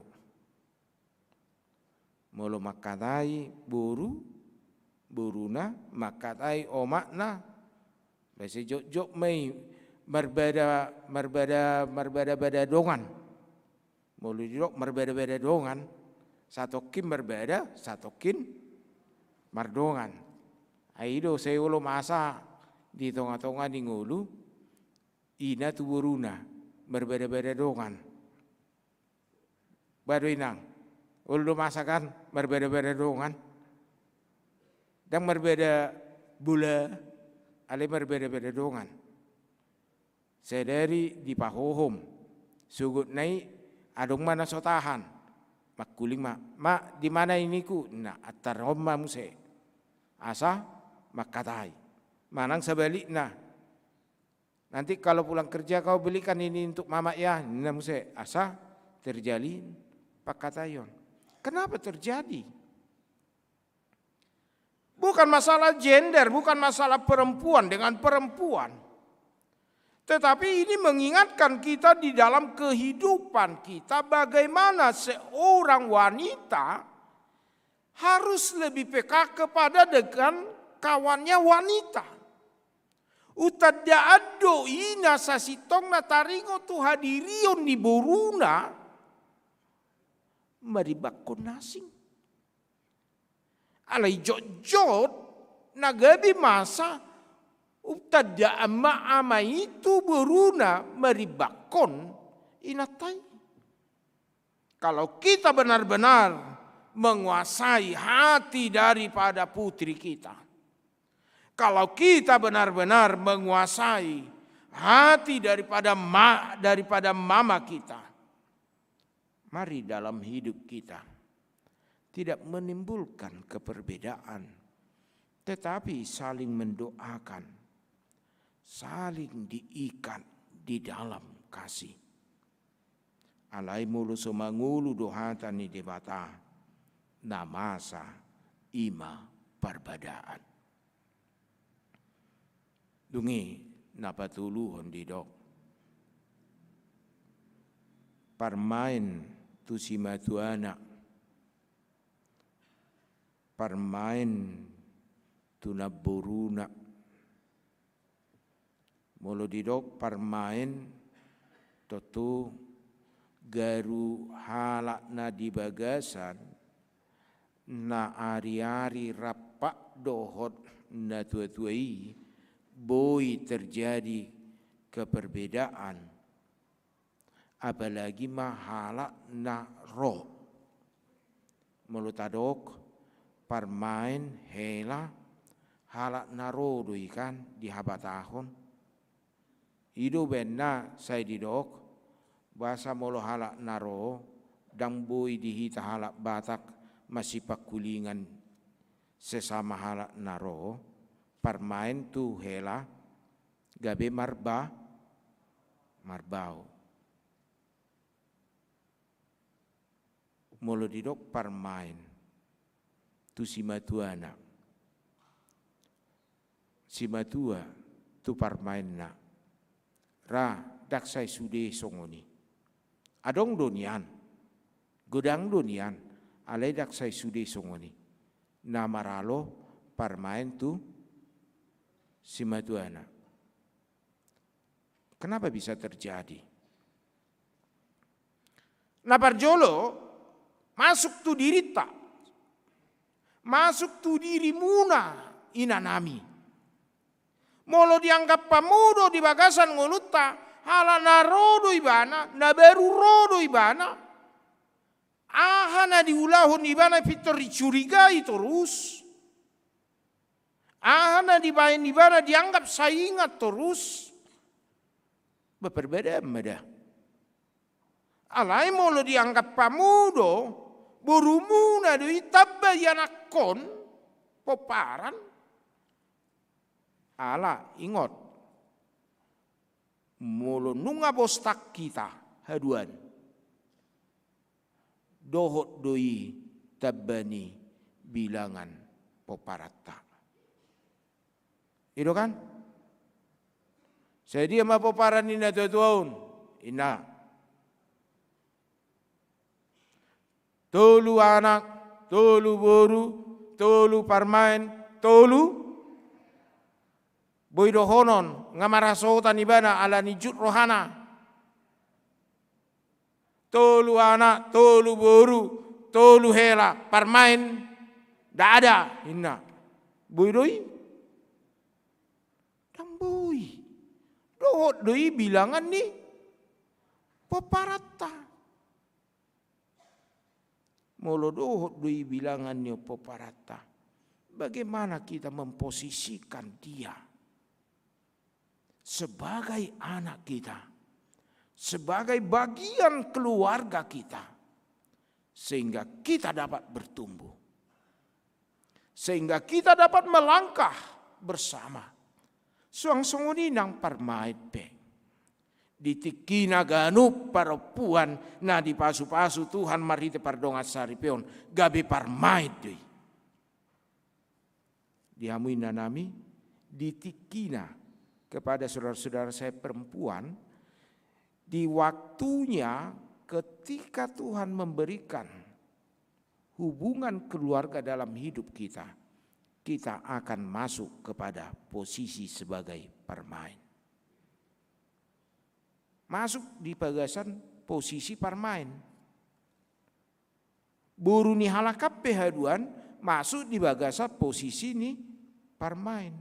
Molo mangkatai boru, boruna, mangkatai omakna, basa jotjot ma i marbada, marbada, marbada-bada dongan. Molo didok marbada-bada dongan, satongkin marbada, satongkin mardongan. Ai i do sai olo masa di tonga-tonga ni ngolu, ina tu boruna marbada-bada dongan. Ba do inang, olo do masa kan marbada-bada dongan. Ndang marbada bola, alai marbada-bada dongan. Sadari dipahohom, sogotna i adong ma na so tahan. Mangkuling ma, "Ma, di mana iniku?" Nah, antarhon ma muse. Asa mangkatai. Manang sabalikna, "Nanti kalau pulang kerja kau belikan ini untuk mama ya," ninna muse, asa terjalin pangkataion. Kenapa terjadi? Bukan masalah gender, bukan masalah perempuan dengan perempuan. Tetapi ini mengingatkan kita di dalam kehidupan kita, bagaimana seorang wanita harus lebih peka kepada dengan kawannya wanita. Umtandaan do ina sasintongna taringot tu hadirion ni boruna marimbangkon na asing. Alai jotjot na gabe masa, umtandaan ma ama i tu boruna marimbangkon inanta i. Kalau kita benar-benar menguasai hati daripada putri kita, kalau kita benar-benar menguasai hati daripada ma-, daripada mama kita, mari dalam hidup kita tidak menimbulkan keperbedaan, tetapi saling mendoakan, saling diikat di dalam kasih. Alai molo so mangolu do hata ni Debata, na masa i ma parbadaan. Dung i na patoluhon didok, parmaen tu simatuana, parmaen tu namboruna. Molo didok parmaen, tontu garu halak na di bagasan, na ari-ari rampak dohot na tua-tua i, boi terjadi keperbedaan. Apalagi ma halak na ro Molo tadok parmaen, hela, halak na ro do i kan di habatahon. I do umbahen na sai didok, boasa molo halak na ro, ndang boi di hita halak Batak masipangkulingan sesama halak na ro, parmaen tu hela, gabe marba-, marbau. Molo didok parmaen tu simatuana, simatua tu parmaenna, ra ndang sai sude songon i. Adong do nian, godang do nian, alai ndang sai sude songon i. Na maralo parmaen tu simatuana. Kenapa bisa terjadi? Na parjolo, masuk tu dirinta, masuk tu dirimuna, inanami. Molo dianggap hamu do di bagasan ngolunta, halak na ro do ibana, na baru ro do ibana, aha na diulahon ibana pintor dicurigai torus. Aha na dibaen ibana dianggap sai ingat torus. Ba parbadaan ma da. Alai molo dianggap hamu do, borumuna do i, tamba ianakhon pomparan. Ala ingot, molo nunga bostak hita haduan, dohot do i tamba ni bilangan pomparanta. I do kan? Sadia ma pomparan ni natuatua on? Inna. Tolu anak, tolu boru, tolu parmaen, tolu. Boi dohonon, nga marhasohotan ibana ala ninjut rohana. Tolu anak, tolu boru, tolu hela, parmaen, nda ada, inna. Boi do i? Ndang boi. Dohot do i bilangan ni pomparanta. Molo dohot do i bilangan ni pomparanta, bagaimana kita memposisikan dia sebagai anak kita, sebagai bagian keluarga kita, sehingga kita dapat bertumbuh, sehingga kita dapat melangkah bersama. Suang songon i nang parmaen pe. Di tingkina ganup parompuan na dipasupasu Tuhan marhite pardongansaripeon, gabe parmaen do i. Di hamu inanami, di tingkina kepada saudara-saudara saya perempuan, di waktunya ketika Tuhan memberikan hubungan keluarga dalam hidup kita, kita akan masuk kepada posisi sebagai parmaen. Masuk di bagasan posisi parmaen. Boru ni halak an pe haduan masuk di bagasan posisi ni parmaen.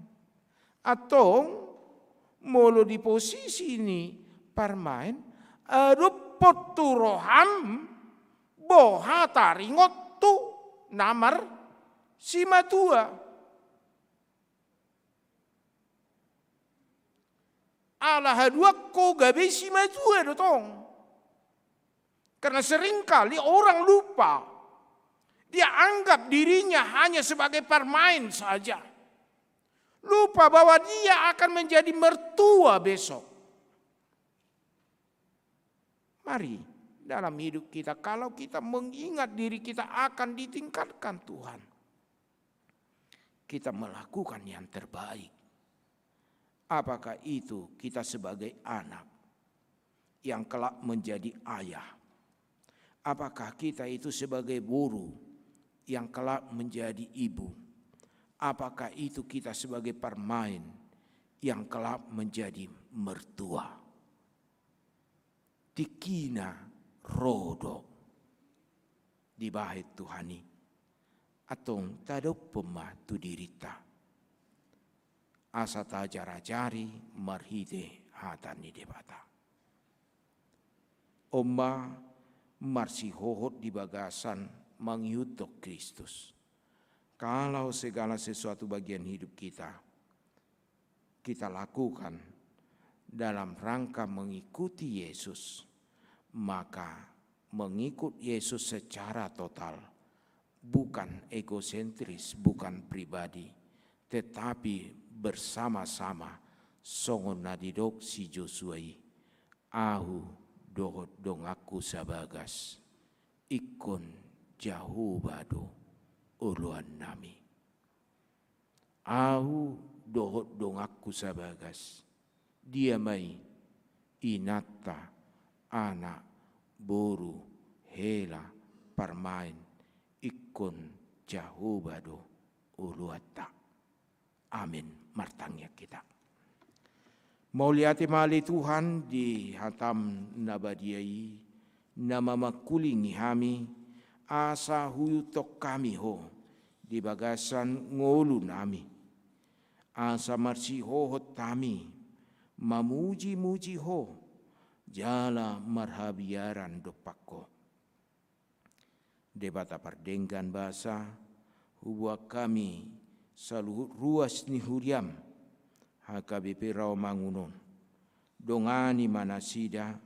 Antong, molo di posisi ni parmaen, adong pe tu roham boha taringot tu na marsimatua. Ala haduan ho gabe simatua do tong. Karena seringkali orang lupa, dia anggap dirinya hanya sebagai parmaen saja. Lupa bahwa dia akan menjadi mertua besok. Mari, dalam hidup kita, kalau kita mengingat diri kita akan ditingkatkan Tuhan, kita melakukan yang terbaik. Apakah itu kita sebagai anak yang kelak menjadi ayah? Apakah kita itu sebagai boru yang kelak menjadi ibu? Apakah itu kita sebagai parmaen yang kelak menjadi mertua? Tingkina ro do dibahen Tuhan i. Antong tadophon ma tu dirinta, asa tajarajari marhite hata ni Debata. On ma marsihohot di bagasan mangihuthon Kristus. Kalau segala sesuatu bagian hidup kita, kita lakukan dalam rangka mengikuti Yesus, maka mengikut Yesus secara total, bukan egosentris, bukan pribadi, tetapi bersama-sama, songon na didok si Josua i, "Ahu dohot donganku sabagas, ingkon Jahowa do oloannami." Ahu dohot donganku sabagas, dia ma i? Inanta, anak, boru, hela, parumaen, ingkon Jahowa do oloanta. Amin. Martangiang hita. Mauliate ma ale Tuhan di hataM na badia i, na mamangkulingi hami, asa huihuthon hami Ho di bagasan ngolunami, asa marsihohot hami mamujimuji Ho jala marhabiaran dompak Ho. Debata pardenggan basa, huboan hami saluhut ruas ni huriaM, H K B P Rawamangun on. Dongani ma nasida,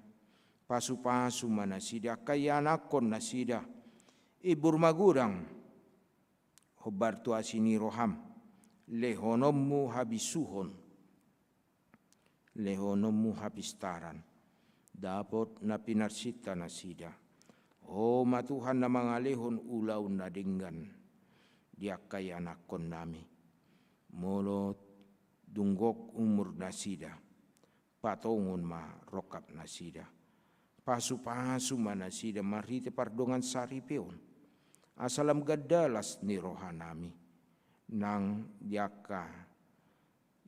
pasupasu ma nasida, angka ianakhon nasida, imbur magodang, hombar tu asi ni rohaM, lehononMu habisuhon, lehononMu hapistaran, dapot na pinarsinta nasida. Ho ma Tuhan na mangalehon ulaon na denggan di angka ianakhonnami. Molo dung gok umur nasida, patongon ma rongkap nasida. Pasupasu ma nasida marhite pardongan saripe on, asa lam ganda las ni rohanami nang di angka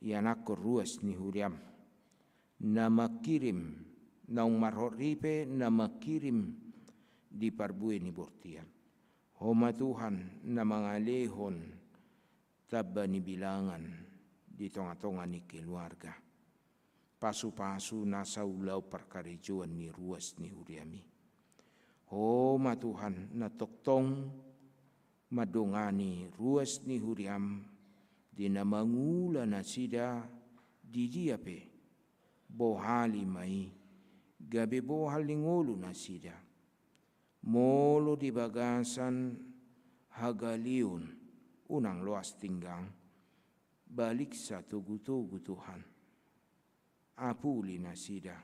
ianakhon ruas ni huriaM, na mangkirim, naung marhot ripe na mangkirim di parbue ni bortian. Ho ma Tuhan na mangalehon tamba ni bilangan di tongatonga ni keluarga. Pasupasu nasa ulaon parkarejoan ni ruas ni huriaMi. Ho ma Tuhan na tongtong mandongani ruas ni huriaM di na mangula nasida di dia pe, bohali ma i, gabe bohal ni ngolu nasida. Molo di bagasan hagaleon, unang loas tinggang, baliksa togutogu Tuhan. Apuli nasida,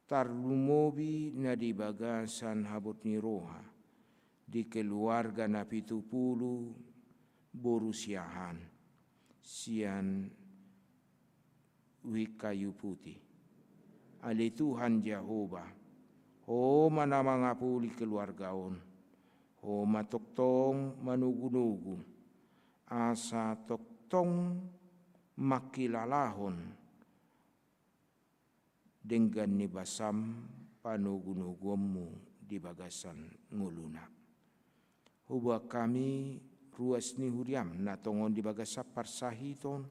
tarlumobi na di bagasan habot ni roha, di keluarga na pitu pulu boru Siahaan, sian Wihing Kayu Putih. Ale Tuhan Jahowa, Ho ma na mangapuli keluarga on, Ho ma tongtong manogunogu, asa tongtong mangkilalahon denggan ni basaM panogunoguonMu di bagasan ngoluna. Huboan hami ruas ni huriaM na tongon di bagasan parsahiton,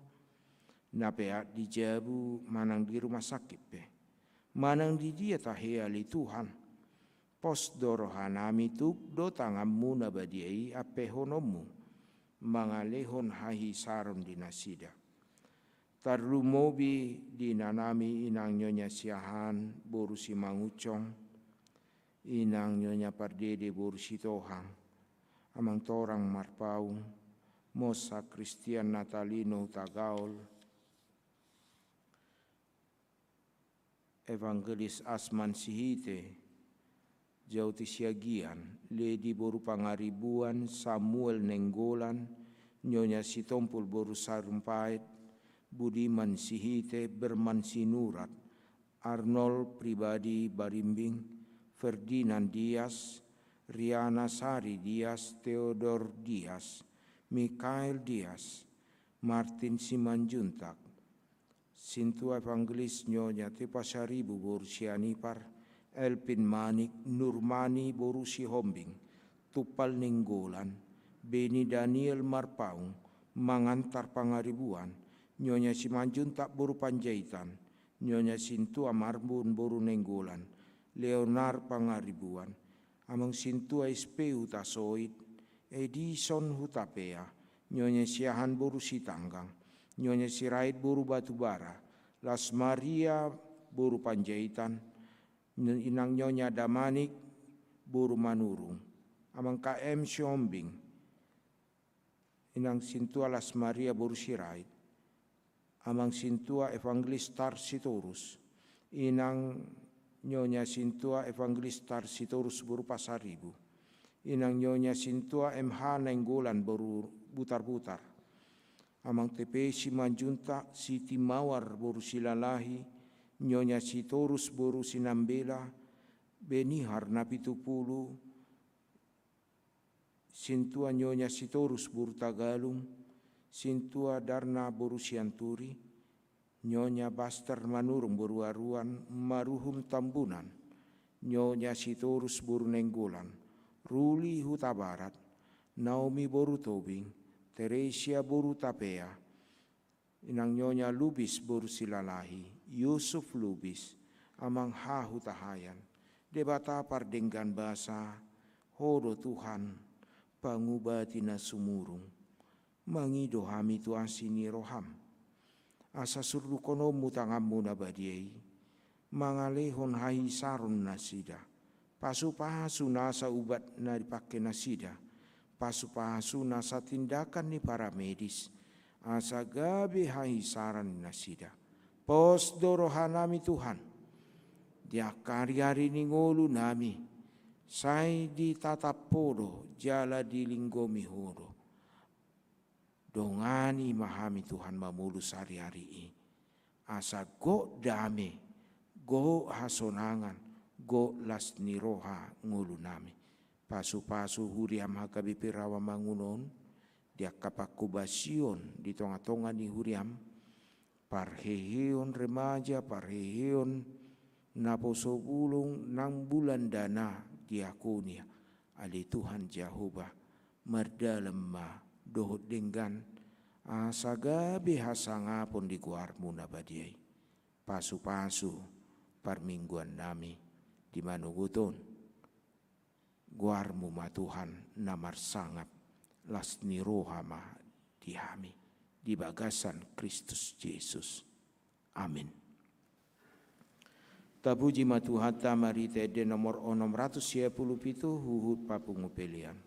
na peak di jabu manang di rumah sakit pe, manang di dia tahe ale Tuhan. Pos do rohanami, tuk do tanganMu na badia i ampehononMu mangalehon hahisaron di nasida. Tarlumobi di inanami inang Nyonya Siahaan boru Simangunsong, inang Nyonya Pardede boru Sitohang, amang torang Marpaung, Mosa Kristian Natalino Hutagaol, Evangelis Asman Sihite, Jauti Siagian, Ledi boru Pangaribuan, Samuel Nainggolan, Nyonya Sitompul boru Sarumpait, Budiman Sihite, Berman Sinurat, Arnold Pribadi Barimbing, Ferdinand Dias, Riana Sari Dias, Theodor Dias, Mikael Dias, Martin Simanjuntak, Sintua Evangelis Nyonya T Pasaribu boru Sianipar, Elvin Manik, Nurmani boru Sihombing, Tumpal Nainggolan, Beni Daniel Marpaung, Mangantar Pangaribuan, Nyonya Simanjuntak boru Panjaitan, Nyonya Sintua Marbun boru Nainggolan, Leonard Pangaribuan, Amang sintua S P Hutasoit, Edison Hutapea, Nyonya Siahaan boru Sitanggang, Nyonya Sirait boru Batubara, Las Maria boru Panjaitan, Inang Nyonya Damanik boru Manurung, Amang K M Siombing, Inang sintua Las Maria boru Sirait, Amang sintua Evangelis Tar Sitorus, Inang Nyonya sintua Evangelis Tar Sitorus boru Pasaribu, Inang Nyonya sintua M H Nainggolan boru Butarbutar, Amang T P Simanjuntak Sitimawar boru Silalahi, Nyonya Sitorus boru Sinambela, Benihar Napitupulu, sintua Nyonya Sitorus boru Tagalung, sintua Darna boru Sianturi, Nyonya Baster Manurung boru Aruan, Maruhum Tambunan, Nyonya Sitorus boru Nainggolan, Ruli Hutabarat, Naomi boru Tobing, Teresia boru Tapea, Inang Nyonya Lubis boru Silalahi, Yusuf Lubis, Amang H Hutahayan, Debata pardenggan basa, Ho do Tuhan, pangubati na sumurung. Mangido hami tu asi ni roham, asa surdukkononmu tanganmu na badia i, mangalehon hahisaron nasida, pasupasu nasa ubat na dipangke nasida, pasupasu nasa tindakan ni paramedis, asa gabe hahisaran ni nasida. Pos do rohanami Tuhan, di angka ariari ni ngolunami, sai ditatap Ho do jala dilinggomi Ho do. Dongani ma hami Tuhan mamolus ariari i, asa gok dame, gok hasonangan, gok las ni roha ngolunami. Pasupasu huriam H K B P Rawamangun on, di angka panghobasion di tongatonga ni huriam, parheheon remaja, parheheon naposobulung nang bulan dana diakonia, ale Tuhan Jahowa, mardalan ma dohot denggan, asa gabe hasangapon di goarmu na badia i. Pasupasu parmingguannami di manogot on. Goarmu ma Tuhan na marsangap, las ni roha ma di hami, di bagasan Kristus Jesus. Amin. Tapuji ma Tuhanta marhite ende nomor onom ratus sia pulu pitu, huhut papungu pelean.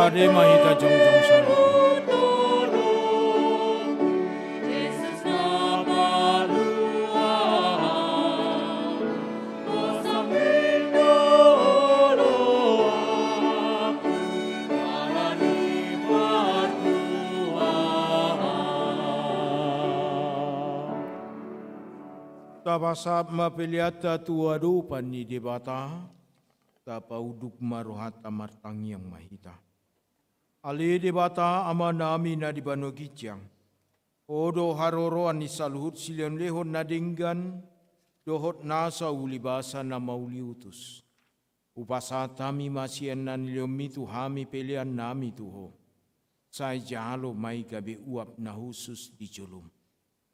Ade ma hita jongjong saluhutna. Tapasahat ma peleanta tu adopan ni Debata. Tapaunduk ma rohanta, martangiang ma hita. Ale Debata Amanami na di banua ginjang, Ho do haroroan ni saluhut silehonlehon na denggan dohot nasa ulibasa na mauliutus. Hupasahat hami ma sian na nilehonMi tu hami peleannami tu Ho. Sai jalo ma i gabe uap na hushus di joloM.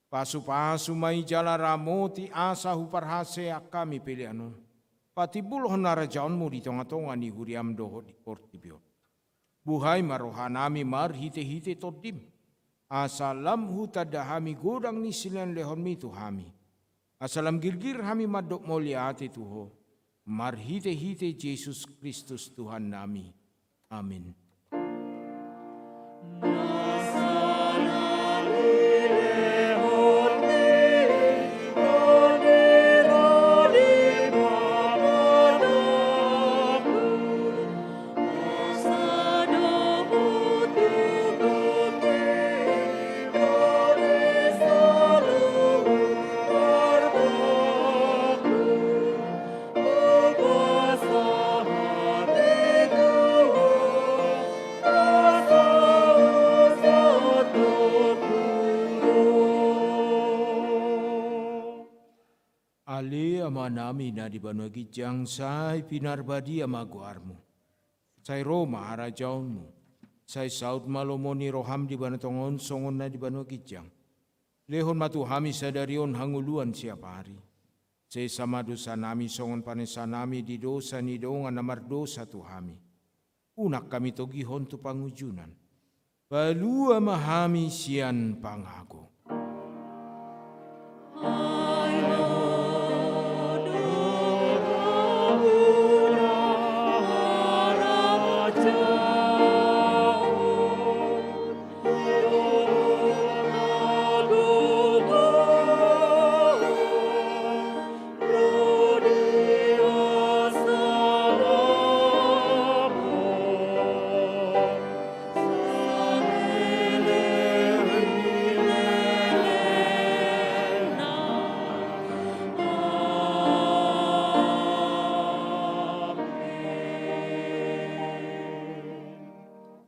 Pasupasu ma i jala ramoti asa huparhaseang hami pelean on patimbulhon harajaonMu di tongatonga ni huriaM dohot di portibi on. Buhai ma rohanami marhitehite TondiM, asa lam hutanda hami godang ni silehonlehonMi tu hami, asa lam girgir hami mandok mauliate tu Ho, marhitehite Jesus Kristus Tuhannami. Amin. Ale Amanami na di banua ginjang, sai pinarbadia ma goarMu. Sai ro ma harajaonMu. Sai saut ma lomo ni rohaM di banua tonga on songon na di banua ginjang. Lehon ma tu hami sadari on hangoluan siapari. Sesa ma dosanami songon panesanami di dosa ni dongan na mardosa tu hami. Unang hami togihon tu pangunjunan. Palua ma hami sian pangago.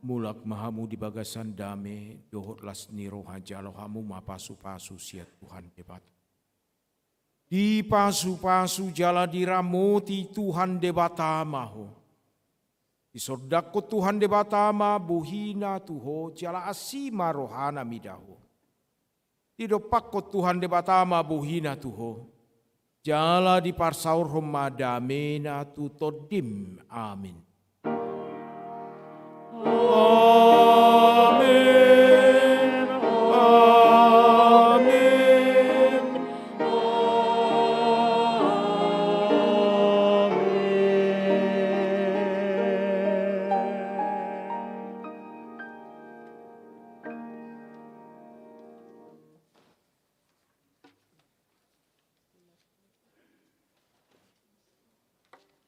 Mulak ma hamu di bagasan dame dohot las ni roha, jalo hamu ma pasupasu sian Tuhan Debata. Dipasupasu jala diramoti Tuhan Debata ma ho. Disondangkon Tuhan Debata ma bohiNa tu ho, jala asi ma rohaNa mida ho. Didompakkon Tuhan Debata ma bohiNa tu ho, jala diparsaorhon ma dameNa tu tondim. Amin. Amin. Amin. Amin.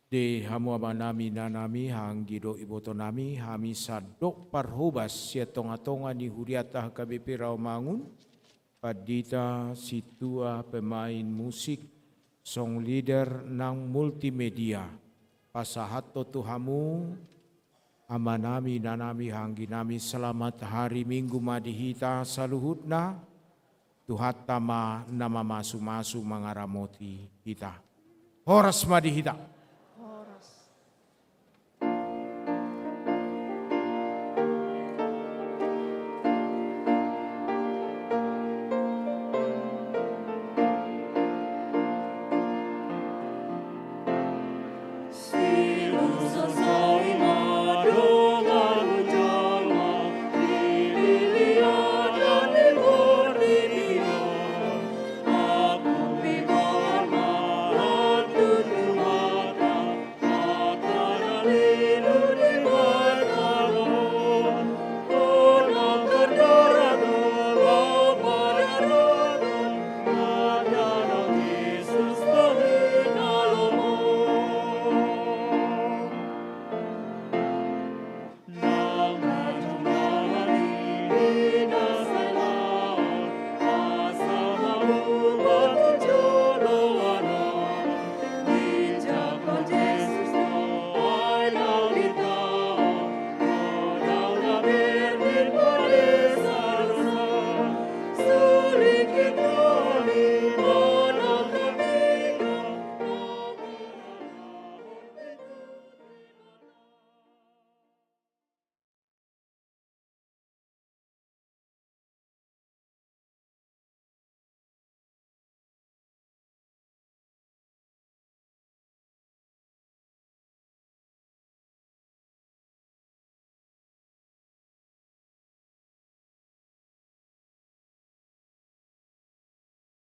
Di hamu amanami, inanami, haha anggi dohot ibotonami, hami sandok parhobas sian tongatonga ni huriata H K B P Rawamangun, pandita, sintua, pemain musik, song leader nang multimedia. Pasahathon tu hamu, amanami, inanami, haha angginami, selamat hari Minggu ma di hita saluhutna. Tuhanta ma na mamasumasu mangaramoti hita. Horas ma di hita.